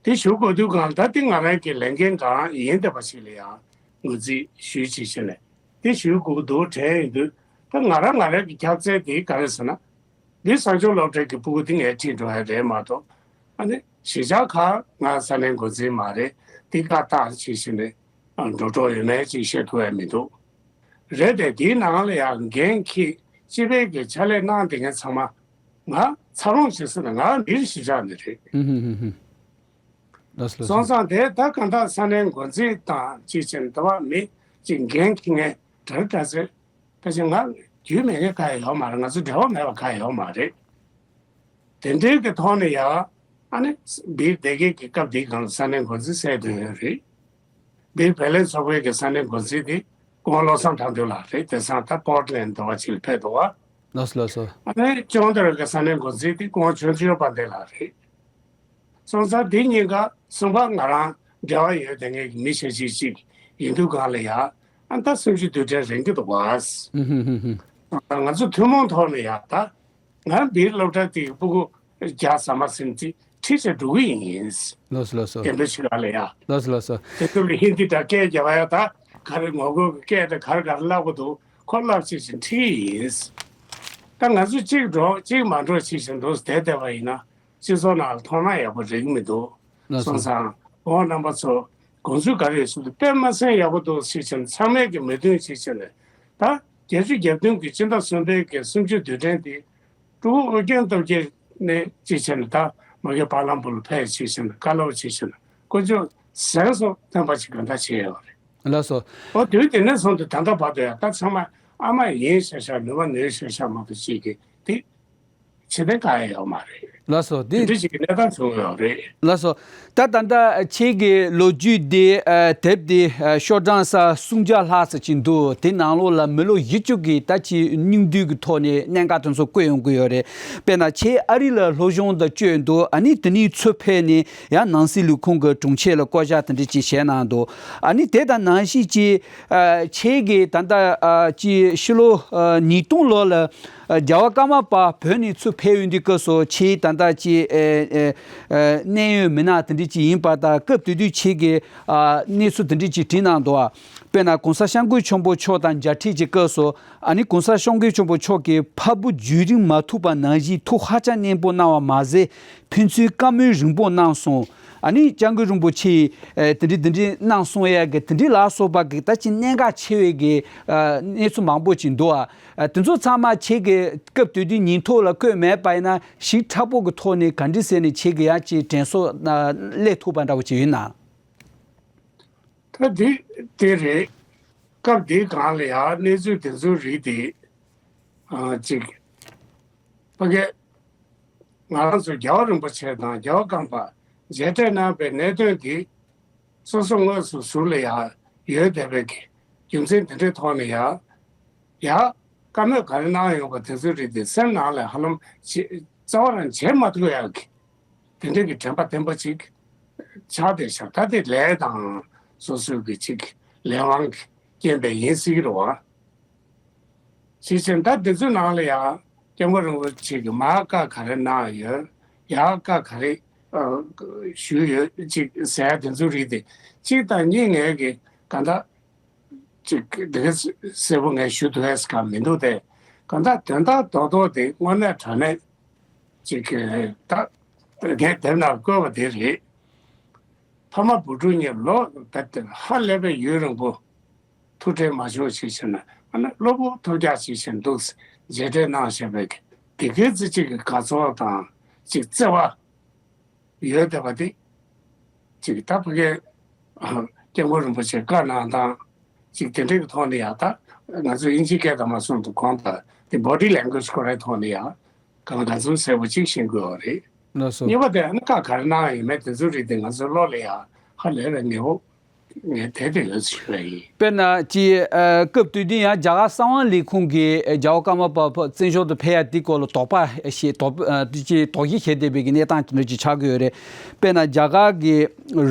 དེ་ཞུ་དགོས་དུས་གང་ལ་ད་དེ་ང་རང་གི་ལས་འགན་གང་ཡིན་བསྡད་པ་ཞིག་ལ་ཡ་ངོས་འཛིན་ཞུས་བྱས་བྱས་ནས་དེ་ཞུ་དགོས་འདུག་དྲན་ཡོང་དུས། ད་ང་རང་ང་རང་གི་ཁྱབ་ཚད་དེ་ག་རེ་ཟེར་ན། འདི་གསང་སྤྱོད་སློབ་གྲྭའི་གི་སྤུ་གུ་དེ་ངས་ཁྲིད་འགྲོ་ཡ་རེད་མ་གཏོགས། ཨ་ནི་གཞིས་ཆགས་ཁག་ང་ས་གནས་འགོ་འཛིན་མ་རེད། དེ་བཀའ་བཏགས་བྱས་བྱས་ནས་འགྲོ་གྲབས་ཡོད་མེད་ཅིག་བཤད་ཐུབ་ཡ་མི་འདུག། རེད་དེ། དེའི་ནང་ལ་ཡང་འགན་འཁྱེར་སྤྱི་པའི་གི་ཕྱག་ལས་གནང་བསྡད་མཁན་ཚང་མ་ང་ཚ་རོང་བྱེད་ས་ན་ང་སྦིར་གཞིས་ཆགས་ནས་རེད། ཧུམ་ཧུམ་ཧུམ་ཧུམ། ལགས་སོ་ལགས་སོ། སོང་ཙང་དེ་ད་གང་ལྟར་ས་གནས་འགོ་འཛིན་དང་ཅིག་བྱས་ནས་ད་བ་མི་ཅིག་འགན་འཁྱེར་མཁན་གྲ་རེ་གྲ་ཚོད། ད་ཅི་ང་རྒྱུས་མེད་མཁན་གང་ཡང་ཡོད་མ་རེད། ང་ཚོ་འབྲེལ་བ་མེད་པ་གང་ཡང་ཡོད་མ་རེད། དེ་འདྲའི་གི་ཐོག་ནས་ཡ། ཨ་ནི་སྦིར་བསྡད་མཁན་གྱི་སྐབས་དེའི་སྒང་ལ་ས་གནས་འགོ་འཛིན་གསལ་དོན་ཡོད་རེད། སྦིར་བེ་ལེན་ཚོགས་པའི་གི་ས་གནས་འགོ་འཛིན་དེ་སྐུ་ངོ་བློ་བཟང་དར་འདོད་ལགས་རེད། དེང་སང་ད་པོར་ཊི་ལེན་ཌི་འདྲ་བ་ཅིག་ལ་ཕེབས་འདུག་བ། ལགས་སོ་ལགས་སོ། ཨ་ནི་ཅོང་ཏེ་ར་གི་ས་གནས་འགོ་འཛིན་དེ་སྐུ་ངོ་ཆོས་འབྱོར་དཔལ་ལྡན་ལགས་རེད། སོང་ཙང་འདི་གཉིས་ཀ་གསུམ་ཀ་ང་རང་འབྲེལ་བ་ཡོད་བསྡད་མཁན་གྱི་མི་ཞེ་ཅིག་ཅིག་ཡིན་དུས་སྒང་ལ་ཡ། ཨ་ད་གསུམ་བཅུ་དུས་དྲན་རན་གྱི་འདུག་བ། ཧུམ་ཧུམ་ཧུམ་ཧུམ། ང་ཚོ་ཐུན་མོང་ཐོག་ནས་ཡ་ད། ང་སྦིར་སློབ་གྲྭ་དེའི་སྤུ་གུ་བརྒྱ་ཟ་མ་ཟིན་ཅིག་ཁྲིད་བྱས་འགྲོ་གི་ཡིན། ལགས་སོ་ལགས་སོ། དེ་འདྲ་ཞིག་ལ་ཡ། ལགས་སོ་ལགས་སོ། དེ་ཚོ་ལ་ཧིན་དི་འདྲ་སྐད་རྒྱབ་ཡ་ད་ག་རེ་ངོ་རྒོལ་གྱི་སྐད་དེ་ག་རེ་ག་རེ་བསླབ་དགོས་འདུག་ཁོ་བསླབ་བྱས་བྱས་ཁྲིད་ཀྱི་ཡིན། ད་ང་ཚོ་གཅིག་འགྲོ་གཅིག་མ་འགྲོ་བྱས་བྱས་འདུག་བསྡད་བསྡད་པ་ཡིན་ན། སྤྱི་ཚོགས་ནང་ལ་མཐོང་སྣང་ཡག་པོ་རེག་མི་འདུག་ལགས་སོ། སོང་ཙང་ཁོང་རྣམ་པ་ཚོ་དགོངས་ཚུལ་ག་རེ་ཡོད་ཟེར་དུས་དཔེ་མ་སྲིད་ཡག་པོ་འདུག་ཟེར་བྱས་ནས་ཚང་མས་ཀྱི་མོས་མཐུན་བྱས་བྱས་ནས། ད་བརྒྱད་ཅུ་གྱ་བདུན་གྱི་སྤྱི་ཟླ་གསུམ་པའི་གི་གསུམ་བཅུ་དུས་དྲན་དེ་ཀྲུའུ་ཨུ་རྒྱན་སྟོབས་རྒྱལ་ནས་བྱས་བྱས་ནས་ད་མ་གི་བ་ལམ་པོ་ལ་ཕེབས་བྱས་བྱས་ནས་བཀའ་སློབ་བྱས་བྱས་ནས་དཀོན་མཆོག་གསན་སོང་སྟོན་པ་ཞིག་ག་འདྲ་བྱས་ཡོད་རེད། ལགས་སོ། ཨོ་དུས་དེ་ནས་བཟུང་སྟེ་ད་ལྟ་བར་དུ་ཡང་ད་ཚང་མ་ཨ་མ་ཡིན་ཤག་ཤག་ནུ་མ་ནུས་ཤག་ཤག་མ་གཏོགས་ཅིག་གི་དེ་ཕྱི་ཐེངས་གང་ཡང་ཡོད་མ་རེད། ལགས་སོ། དེ་དེ་འདྲ་ཞིག་གི་གནས་སྟངས་བྱུང་ཡོད་རེད། ལགས་སོ། ད་ད་ལྟ་ཁྱེད་ཀྱི་ལོ་རྒྱུས་དེ་ཨ་དེབ་དེ་ཨ་ཤོག་གྲངས་ས་སུམ་བརྒྱ་ལྷག་ཙམ་ཅིག་འདུག་དེ་ནང་ལོགས་ལ་མི་ལོ་བཞི་བཅུ་གི་ད་ཅིག་སྙིང་བསྡུས་ཀྱི་ཐོག་ནས་གནད་འགག་དེ་ཚོ་བཀོད་ཡོང་གི་ཡོད་རེད། དཔེར་ན་ཁྱེད་ཨ་རི་ལ་སློབ་སྦྱོང་དང་བསྐྱོད་འདུག་ཨ་ནི་དེ་ནས་ཚུར་ཕེབས་ནས་ཡང་ནང་སྲིད་ལས་ཁུངས་ཀྱི་དྲུང་ཆེ་ལ་བསྐོ་བཞག་དེ་འདྲ་ཅིག་བྱས་གནང་འདུག་ཨ་ནི་དེ་དང་ནང་བཞིན་གྱི་ཨ་ཁྱེད་ཀྱིས་ད་ལྟ་ཨ་ཅིག་ཕྱི་ལོ་ཨ་ཉིས་སྟོང་ལོ་ལ་ཨ་རྒྱལ་བ་ཀརྨ་པ་བོད་ནས་ཚུར་ཕེབས་ཡོང་དུས་སྐབས་སུ་ཁྱེད་ད་ལྟ་ཅིག་ཨ་ཨ་ཨ་གནད་ཡོད་མི་སྣ་དེ་འདྲ་ཅིག་ཡིན་པ་དང་། སྐབས་དེ་དུས་ཁྱེད་ཀྱིས་ཨ་གནས་ཚུལ་དེ་འདྲ་ཅིག་བྲིས་གནང་འདུག་དཔེར་ན་༸གོང་ས་༸སྐྱབས་མགོན་ཆེན་པོ་མཆོག་དང་མཇལ་འཕྲད་ཀྱི་སྐབས་སུ། ཨ་ནི་༸གོང་ས་༸སྐྱབས་མགོན་ཆེན་པོ་མཆོག་གིས་འཕགས་བོད་བརྒྱུད་རིམ་མ་ཐུག་པ་ནང་བཞིན་ཐུགས་ཧ་ཅང་མཉེས་པོ་གནང་བ་མ་ཟད། ཕན་ཚུན་བཀའ་མོལ་རིང་པོ་གནང་སོང་། ཨ་ནི་༸སྐྱབས་མགོན་རིན་པོ་ཆེས་ཨེ་དེ་འདྲི་དེ་འདྲི་གནང་སོང་ཡ་གི་དེ་འདྲི་ལ་སོགས་པ་གི་ད་ཅི་གནད་འགག་ཆེ་བའི་གི་ཨ་གནས་ཚུལ་མང་པོ་ཅིག་འདུག་ཨ། ཨ་དེ་ཚོ་ཚང་མ་ཁྱེད་ཀྱི་སྐབས་དེ་དུས་ཉིན་ཐོ་ལ་བཀོད་མེད་པ་ཡིན་ན་ཞིབ་ཕྲ་པོ་གི་ཐོག་ནས་ག་འདྲི་ཟེར་ནས་ཁྱེད་ཀྱི་ཡ་ཅིག་དྲན་གསོ་ཨ་སླེབས་ཐུབ་པ་འདྲ་བོ་ཅིག་ཡོད་ན། ད་འདི་དེ་རེད། སྐབས་འདིའི་སྒང་ལ་ཡང་གནས་ཚུལ་དེ་ཚོའི་རིགས་དེ་ཨ་ཅིག་ཕ་གི་ང་རང་ཚོ་རྒྱལ་བ་རིན་པོ་ཆེ་དང་རྒྱལ་བ་གང་པ་མཇལ་འཕྲད་གནང་བའི་གནད་དོན་དེ་སོ་སོ་དངོས་སུ་ཟུར་ལ་ཡང་ཡོད་བསྡད་པའི་གི་རྒྱུ་མཚན་དེ་འདྲའི་ཐོག་ནས་ཡང་ཡང་བཀའ་མོལ་ག་རེ་གནང་ཡོང་པ་དེ་ཚོའི་རིགས་དེ་སེམས་ནང་ལ་ཧ་ལམ་བྱེད་རྩ་བ་རང་བྱེད་མ་ཐུབ་ཡག་གི་དེ་འདྲའི་གི་དྲན་པ་བརྟན་པོ་ཅིག་ ཆགས་བསྡད་ཤག་ད་དེ་ལས་དང་སོ་སོའི་གི་ཅིག་ལས་དབང་གི་རྐྱེན་པས་ཡིན་སྲིད་ཀྱི་རེད་བ། ཞེས་བྱས་ད་དེ་ཚོའི་ནང་ལ་ཡང་སྐྱབས་མགོན་རིན་པོ་ཆེ་གིས་མར་བཀའ་ག་རེ་གནང་ཡོད། ཡར་བཀའ་ག་རེ་ཨ་ཞུས་ཡོད་ཅིག་ཟེར་དེ་ཚོའི་རིགས་དེ་གཅིག་དང་གཉིས་ངས་གི་གང་ལྟར་ཅིག་དེ་ག་གསལ་པོ་ངས་ཞུ་ཐུབ་ཡས་གང་མི་འདུག་སྟེ། གང་ལྟར་དོན་དག་རྡོག་རྡོག་དེ་དངོས་གནས་དྲང་གནས་ཅིག་ད་ངས་དེབ་ནང་བཀོད་པ་དེ་རེད། ཕ་མ་བུ་ཕྲུག་གཉིས་ལོ་ད་ལྟ་ཧ་ལས་པའི་ཡུན་རིང་པོ་ཐུག་འཕྲད་མ་བྱུང་ཞིག་བྱས་ན་ཨ་ནི་གློ་བུར་ཐུག་རྒྱག་ཞིག་བྱས་འདུག་མཇལ་འཕྲད་གནང་བཞག་པའི་དེ་གའི་ཚེ་གཅིག་གི་དགའ་ཚོར་དང་གཅིག་བརྩེ་བ་ཡོད་བསྡད་པ་དེ་གཅིག་ད་ཕ་གའི་སྐྱབས་མགོན་རིན་པོ་ཆེ་བཀའ་གནང་སྟངས་གཅིག་དེ་འདྲའི་གི་ཐོག་ནས་ཡང་ད་ང་ཚོ་དབྱིན་ཇིའི་སྐད་དང་མ་སོང་དུ་གོང་དང་དེ་body language ཁོ་རའི་ཐོག་ནས་ཡང་གང་ལ་གང་འཚམ་གསལ་པོ་གཅིག་ཤེས་དགོས་པ་རེད། ལགས་སོ། གཉིས་པ་དེ་ཨ་ནི་བཀའ་ག་རེ་གནང་ཡོད་མེད་དེ་ཚོའི་རིགས་དེ་ང་ཚོའི་བློ་ལ་ཡང་ཧ་ལས་པའི་ངེས་པོ་ངས་དེ་དེ་ཡོད་ཞུ་བ་ཡིན། དཔེར་ན་ཅི་ཨ་སྐབས་དུས་དེ་ཡང་རྒྱ་གར་གསང་བ་ལས་ཁུངས་ཀྱིས་རྒྱལ་བ་ཀརྨ་པ་བཙན་བྱོལ་དུ་ཕེབས་ཡ་དེ་སྐོར་ལ་དོགས་པ་བཤད་དོགས་ཨ་ཅི་དོགས་གཞི་བྱས་བསྡད་པའི་གི་གནས་སྟངས་དེ་འདྲ་ཅིག་ཆགས་ཀྱི་ཡོད་རེད། དཔེར་ན་རྒྱ་གར་གྱི་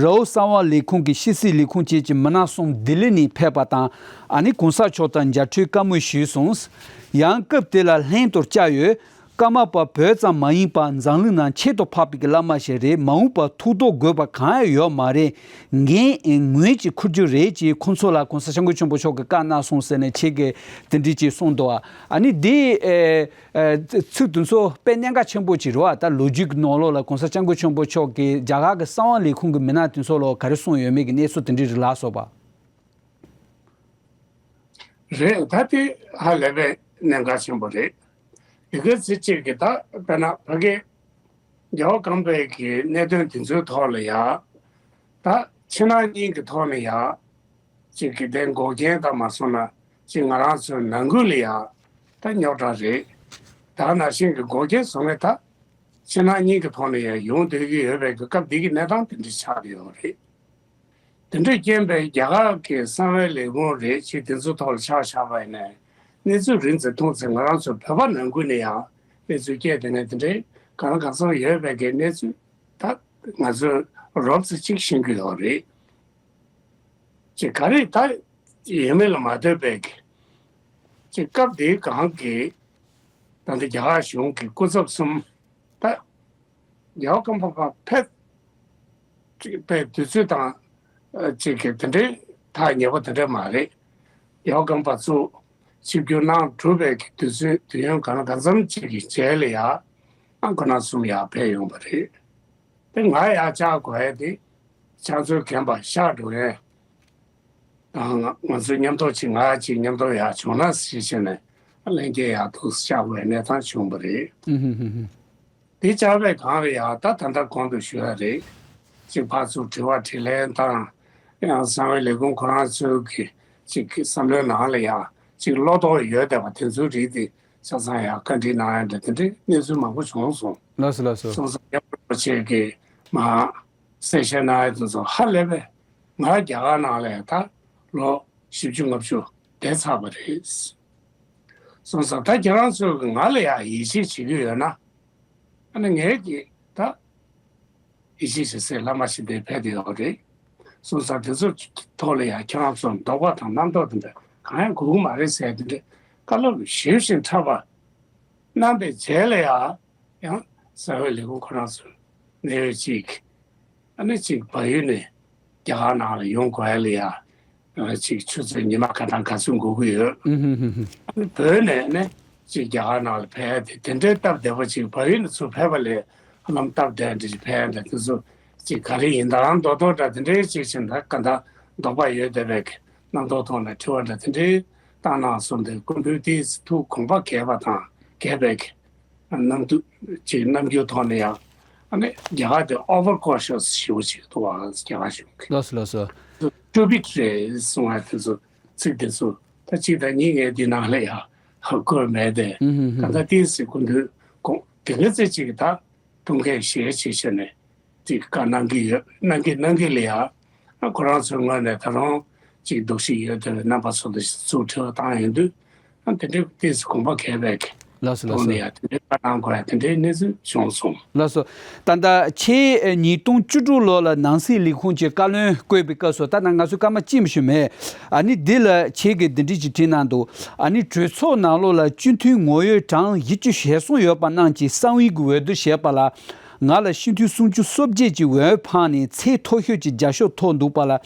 རའོ་གསང་བ་ལས་ཁུངས་ཀྱི་ཕྱི་སྲིད་ལས་ཁུངས་བཅས་ཀྱི་མི་སྣ་གསུམ་ལྡི་ལི་ནས་ཕེབས་པ་དང་ཨ་ནི་གོང་ས་མཆོག་དང་མཇལ་འཕྲད་བཀའ་མོལ་ཞུས་སོང་། ཡང་སྐབས་དེ་ལ་ལྷན་དུ་བཅར་ཡོད། ཀརྨ་པ་བོད་ཙམ་མ་ཡིན་པར་འཛམ་གླིང་ནང་ཁྱད་དུ་འཕགས་པའི་བླ་མ་ཞིག་རེད། མ་འོངས་པར་ཐུགས་དོགས་དགོས་པ་གང་ཡང་ཡོད་མ་རེད། འགན་ངོས་ཀྱིས་འཁུར་རྒྱུ་རེད་ཅེས་ཁོང་ཚོ་ལ་གོང་ས་སྐྱབས་མགོན་ཆེན་པོ་མཆོག་གིས་བཀའ་གནང་སོང་ཟེར་ནས་ཁྱེད་ཀྱིས་དེ་འདྲ་ཅིག་གསུངས་འདུག་ཨ་ནི་འདི་ཨེ་ཨེ་ཚིག་དེ་ཚོ་དཔེ་གནད་འགག་ཆེན་པོ་ཅིག་རེད་བ། ད་ལོ་རྒྱུས་ཀྱི་ནང་ལོགས་ལ་གོང་ས་སྐྱབས་མགོན་ཆེན་པོ་མཆོག་གིས་རྒྱ་གར་གྱི་གསང་བ་ལས་ཁུངས་ཀྱི་མི་སྣ་དེ་ཚོ་ལ་ག་རེ་གསུངས་ཡོད་མེད་ཀྱི་གནས་ཚུལ་དེ་འདྲ་རེད་ལགས་སོ་པ། རེད། ད་དེ་ཧ་ལས་པའི་གནད་འགག་ཆེན་པོ་རེད། དེ་ག་ཚེ་གཅིག་གི་ད་དཔེར་ན་ཕ་གི་རྒྱལ་བ་ཀརྨ་པའི་གི་གནད་དོན་དེ་ཚོའི་ཐོག་ལ་ཡ་ད་ཕྱི་ནང་གཉིས་ཀྱི་ཐོག་ནས་ཡ་གཅིག་གི་དེ་འགོག་རྐྱེན་དང་མ་སོང་ན་གཅིག་ང་རང་ཚོའི་ནང་ཁུལ་ལ་ཡ་ད་རྙོག་དྲ་རེད། ད་ནང་བཞིན་གྱི་འགོག་རྐྱེན་བཟོ་མཁན་ད་ཕྱི་ནང་གཉིས་ཀྱི་ཐོག་ནས་ཡ་ཡོང་སྡོད་ཀྱི་ཡོད་པའི་གི་སྐབས་འདི་གི་གནས་སྟངས་དེ་འདྲ་ཆགས་ཡོད་རེད། དེ་འདྲའི་རྐྱེན་པས་རྒྱ་གར་གྱི་གསང་བའི་ལས་ཁུངས་རེད་ཅེས་དེ་ཚོའི་ཐོག་ལ་ཆ་བཞག་པ་ཡིན་ན། གནས་ཚུལ་རིང་ཙམ་ཐུང་ཙམ་ང་རང་ཚོ་བོད་པ་ནང་ཁུལ་ནས་ཡང་གནས་ཚུལ་སྐྱེས་དེ་ནས་དེ་འདྲའི་གང་ལ་གང་འཚམ་ཡོད་པའི་གི་གནས་ཚུལ་ད་ང་ཚོས་རོབ་ཙམ་ཅིག་ཤེས་ཀྱི་ཡོད་རེད། ཅེས་ག་རེ་ད་ཡིན་མིན་ལ་མ་ལྟོས་པའི་གི་ཅེས་སྐབས་དེའི་གང་གི་ད་ལྟ་རྒྱ་གར་གཞུང་གི་སྐུ་ཚབ་གསུམ་ད་རྒྱལ་བ་ཀརྨ་པ་ཕེབས་པའི་དུས་ཚོད་དང་ཅིག་གི་དེ་འདྲའི་ཐག་ཉེ་པོ་དེ་འདྲ་མ་རེད། རྒྱལ་བ་ཀརྨ་པ་ཚོ་ཆིབས་བསྒྱུར་གནང་གྲུབ་པའི་དུས་ཚོད་དུས་ཡུན་གང་ལ་གང་འཚམ་ཅིག་གི་རྗེས་ལ་ཡང་ཁོང་རྣམ་གསུམ་ཡར་ཕེབས་ཡོང་བ་རེད། དེ་ང་ཡར་བཅར་དགོས་ཡས་དེ་ཕྱག་མཛོད་རྒན་པ་ཤར་འགྲོ་ཡས་དང་ང་ཚོ་མཉམ་དུ་ཅིག་ང་ཅིག་མཉམ་དུ་ཡར་བྱུང་ན་ཞེས་བྱས་ནས་ལྷན་རྒྱས་ཡར་འདུག་བཅར་དགོས་ཡས་གནས་སྟངས་བྱུང་བ་རེད། དེ་བཅར་བའི་སྒང་ལ་ཡང་ད་ད་ལྟ་གོང་དུ་ཞུས་པ་རེད། གཅིག་ཕར་ཚུར་དྲི་བ་དྲིས་ལན་དང་། ཡང་གསང་བའི་ལས་ཁུངས་ཁོ་རང་ཚོའི་གི་གཅིག་གི་བསམ་བློའི་ནང་ལ་ཡང་གཅིག་བློ་དོགས་ཡོད་བསྡད་པ་དེ་ཚོའི་རིགས་དེ་ཆ་ཚང་ཡང་བཀའ་འདྲི་གནང་ཡ་འདྲ་དེ་འདྲའི་གནས་ཚུལ་མང་པོ་བྱུང་སོང་། ལགས་སོ་ལགས་སོ། སོང་ཙང་སྐྱབས་མགོན་རིན་པོ་ཆེ་གིས་མར་གསལ་བཤད་གནང་ཡ་དེ་ཚོ་ཧ་ལས་པས་ང་རྒྱ་གར་ནང་ལ་ཡང་ད་ལོ་བཞི་བཅུ་ལྔ་བཅུ་བསྡད་ཚར་བ་རེད། སོང་ཙང་ད་ཁྱེད་རང་ཚོས་ང་ལ་ཡང་ཡིད་ཆེས་བྱེད་ཀྱི་ཡོད་ན། ཨ་ནི་ངས་ཀྱིས་ད་ཡིད་ཆེས་བྱེད་སའི་བླ་མ་ཞིག་འདིར་ཕེབས་བསྡད་ཡོད་རེད། སོང་ཙང་དེ་ཚོའི་ཐོག་ལ་ཡང་ཁྱེད་རང་ཚོར་དོགས་པ་དང་རྣམ་རྟོག་དེ་འདྲ་གང་ཡང་དགོས་ཀྱི་མ་རེད་ཟེར་དེ་འདྲའི་བཀའ་སློབ་ཞིབ་ཞིང་ཕྲ་བ་གནང་པའི་རྗེས་ལ་ཡང་ཡང་གསང་བའི་ལས་ཁུངས་ཁོ་རང་ཚོས་གནད་ཡོད་ཅིག་ཨ་ནི་གཅིག་བལ་ཡུལ་ནས་རྒྱ་གར་ནང་ལ་ཡོང་དགོས་ཡ་ལ་ཡ། ཨ་གཅིག་ཆུ་ཚོད་ཉི་མ་ག་དང་ག་ཚོད་འགོར་གི་ཡོད། ཨ་ནི་བོད་ནས་ནི་གཅིག་རྒྱ་གར་ནང་ལ་ཕེབས་ཡ་དེ་དེ་འདྲའི་སྟབས་བདེ་པོ་གཅིག་བལ་ཡུལ་ནས་ཚུར་ཕེབས་པ་ལས་ཧ་ལམ་སྟབས་བདེ་འདྲ་ཞིག་ཕེབས་ཡ་འདྲ་དེ་ཚོ་གཅིག་ག་རེ་ཡིན་ད་རང་མདོག་མདོག་འདྲ་དེ་འདྲའི་གཅིག་བྱས་ན་ག་འདྲ་དོགས་པ་ཡོད་བསྡད་པའི་རྣམ་རྟོག་ཐོག་ནས་དྲི་བ་འདྲ་དེ་འདྲའི་བཏང་གནང་སོང་། དེ་སྐུ་མདུན་དེ་ཐུགས་དགོངས་པ་འགལ་བ་དང་འགལ་བའི་རྣམ་འགྱུར་ཅིག་རྣམ་འགྱུར་ཐོག་ནས་ཡང་ཨ་ནི་རྒྱ་གར་དེ་over cautious་ཞེ་པོ་ཅིག་འདུག་བ། རྒྱ་གར་གཞུང་གིས་ལགས་སོ་ལགས་སོ། stupid་རེད་གསུང་བ་དེ་ཚོ་ཚིག་དེ་ཚོ་ད་གཅིག་དང་གཉིས་ངས་འདི་ནང་ལ་ཡང་ཧ་གོ་མེད་དེ། ད་ལྟ་ཏིས་སི་ཀུན་དུ་དགོངས་དེ་ག་ཚད་ཅིག་ད་ཐུགས་འགན་བཞེས་བྱས་བྱས་ནས་ཅིག་བཀའ་གནང་གི་ཡོད། གནང་གི་གནང་གི་ལ་ཡང་ཁོ་རང་ཚོའི་ངོས་ནས་ད་རུང་ཅིག་འདུ་ཤེས་ཡོད་དེ་རྣམ་པ་ཚོ་དང་ཚུར་དྲི་བ་བཏང་ཡོང་དུས་དེ་འདྲའི་ཏིས་དགོངས་པ་འགལ་བའི་ ལགས་སོ། ལགས་སོ། ཐོག་ནས་ཡང་དེ་འདྲའི་བཀའ་གནང་དགོས་ཡ་དེ་འདྲའི་གནས་ཚུལ་བྱུང་སོང་། ལགས་སོ། ད་ལྟ་ཁྱེད་ཉིས་སྟོང་བཅུ་དྲུག་ལོ་ལ་ནང་སྲིད་ལས་ཁུངས་ཀྱི་བཀའ་བློན་བསྐོས་པའི་སྐབས་སུ། ད་ལྟ་ང་ཚོས་སྐར་མ་གཅིག་མ་ཞུ་མེད། ཨ་ནི་འདི་ལ་ཁྱེད་ཀྱིས་འདི་འདྲ་ཅིག་བྲིས་གནང་འདུག་ཨ་ནི་གྲོས་ཚོགས་ནང་ལོགས་ལ་སྤྱི་འཐུས་ངོ་ཡོད་གྲངས་བཞི་བཅུ་ཞེ་གསུམ་ཡོད་པ་རྣམས་ཀྱིས་གསང་བའི་གི་འོས་བསྡུ་བྱས་པ་ལ། ང་ལ་སྤྱི་འཐུས་སུམ་ཅུ་སོ་བརྒྱད་ཀྱི་འོས་འཕངས་ནས་ཚད་མཐོ་ཤོས་ཀྱི་རྒྱབ་སྐྱོར་ཐོབ་འདུག་པ་ལ།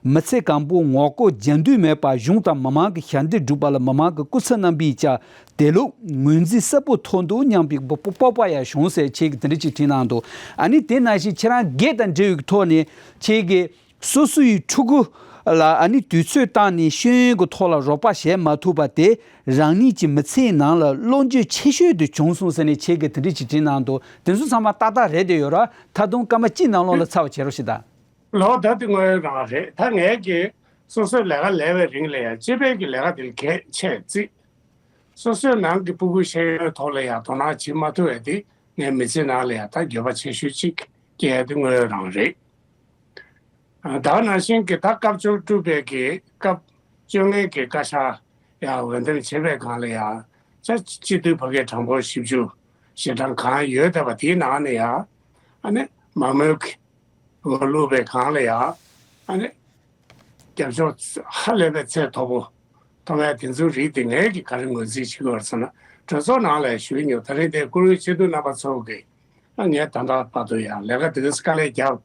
མི་ཚེ་གང་པོ་ངོ་ལྐོག་རྒྱབ་མདུན་མེད་པར་གཞུང་དང་མི་མང་གི་ཞབས་འདེགས་སྒྲུབ་པ་ལ་མི་མང་གི་སྐུ་ཚབ་རྣམ་པས་ཀྱང་དེ་ལུགས་ངོས་འཛིན་གསལ་པོ་ཐོབ་འདུག་སྙམ་པའི་སྤོབས་པ་ཡང་བྱུང་ཟེར། ཁྱེད་ཀྱིས་དེ་འདྲ་ཅིག་བྲིས་གནང་འདུག་ཨ་ནི་དེ་ནང་བཞིན་ཁྱེད་རང་སྒེར་དང་འབྲེལ་བའི་ཐོག་ནས་ཁྱེད་ཀྱིས་སོ་སོ་ཡི་ཕྲུ་གུ་ལ་ཨ་ནི་དུས་ཚོད་བཏང་ནས་ཤེས་ཡོན་གྱི་ཐོག་ལ་རོགས་པ་བྱེད་མ་ཐུབ་པ་དེ་རང་ཉིད་ཀྱི་མི་ཚེའི་ནང་ལ་བློ་འགྱོད་ཆེ་ཤོས་དེ་བྱུང་སོང་ཟེར་ནས་ཁྱེད་ཀྱིས་དེ་འདྲ་ཅིག་བྲིས་གནང་འདུག་དེ་ཚོ་ཚང་མ་ཏག་ཏག་རེད་དེ་ཡོད་ར། ད་དུང་སྐར་མ་གཅིག་ནང་ལོགས་ལ་ཚར་བ་བྱེད་རོགས་ཞེས་དང་། ལོ་ད་དེ་དངོས་རང་རེད། ད་ངས་ཀྱི་སོ་སོའི་ལས་ཀ་ལས་པའི་རིང་ལ་ཡང་སྤྱི་པའི་གི་ལས་ཀ་དེ་ལ་གལ་ཆེ་བརྩིས། སོ་སོའི་ནང་གི་ཕྲུ་གུ་ཤེས་ཡོན་ཐོག་ལ་ཡང་དོ་སྣང་བྱེད་མ་ཐུབ་པ་དེ་ངའི་མི་ཚེ་ནང་ལ་ཡང་ད་འགྱོད་པ་ཆེ་ཤོས་གཅིག་སྐྱེས་ཡ་དེ་དངོས་རང་རེད། ད་ག་ནང་བཞིན་གྱི་ད་སྐབས་བཅུ་དྲུག་པའི་གི་སྐབས་བཅོ་ལྔའི་གི་བཀའ་ཤག་ཡང་འོས་འདེམས་བྱེད་པའི་སྒང་ལ་ཡང་ཆ་སྤྱི་འཐུས་ཕ་གིའི་གྲངས་འབོར་བཞི་བཅུ་ཞེ་གྲངས་གང་ཡོད་བསྡད་པ་དེའི་ནང་ནས་ཡང་ཨ་ནི་མང་མོས་ཀྱི་འོས་བླུགས་པའི་སྒང་ལ་ཡང་ཨ་ནི་རྒྱབ་སྐྱོར་ཧ་ལས་པའི་ཚད་མཐོ་པོ་ཐོབ་ཡ་དེ་ཚོའི་རིགས་དེ་ངས་ཀྱི་ག་རེ་ངོས་འཛིན་བྱེད་དགོས་ཟེར་ན། གྲོས་ཚོགས་ནང་ལ་ཞུས་མྱོང་། ད་རེས་དེ་བཀུར་འོས་སྤྱི་འཐུས་རྣམ་པ་ཚོ་གིས་ཨ་ངས་ད་ལྟ་བར་དུ་ཡང་ལས་ཀ་དེ་ཚོ་དཀའ་ལས་རྒྱབ་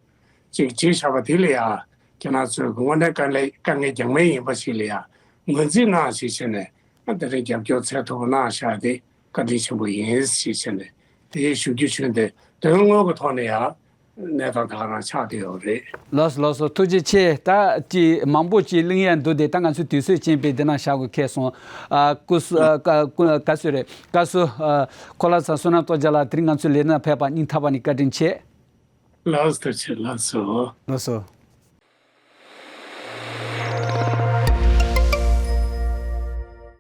ཅིག་བྱེད་བཞག་པ་དེ་ལ་ཡང་ཁྱེད་རང་ཚོས་དངོས་གནས་དཀའ་ལས་དཀའ་ངལ་རྒྱག་མཁན་ཡིན་པ་ཞིག་ལ་ཡང་ངོས་འཛིན་གནང་ཞེས་བྱས་ནས། ཨ་དེ་རིང་རྒྱབ་སྐྱོར་ཚད་མཐོ་པོ་གནང་བཞག་དེ་བཀའ་དྲིན་ཆེན་པོ་ཡིན་ཞེས་བྱས་ནས་དེ་ཞུ་རྒྱུ་བྱུང་སྟེ། དོན་དངོས་ཀྱི་ཐོག་ནས་ཡང་གནས་སྟངས་ད་ག་རང་ཆགས་བསྡད་ཡོད་རེད། ལགས་སོ། ལགས་སོ། ཐུགས་རྗེ་ཆེ། ད་ཅི་མང་པོ་ཅིག་གླེང་ཡ་འདུག་སྟེ། ད་ང་ཚོས་དུས་ཚོད་ཅན་པས་འདི་ན་བཞག་དགོས་ཁེལ་སོང་། ཨ་སྐུ་གཟུ་ཨ་ཀ་ཀུ་ག་སུ་རེད། བཀའ་ཟུར་ཨ་གོ་ལ་ཚང་བསོད་ནམས་སྟོབས་རྒྱལ་ལགས་དེ་རིང་ང་ཚོའི་ལས་སྣེ་ཕེབས་པར་སྙིང་ཐག་པ་ནས་བཀའ་དྲིན་ཆེ། ལགས་སོ། ཐུགས་རྗེ་ཆེ། ལགས་སོ། ལགས་སོ།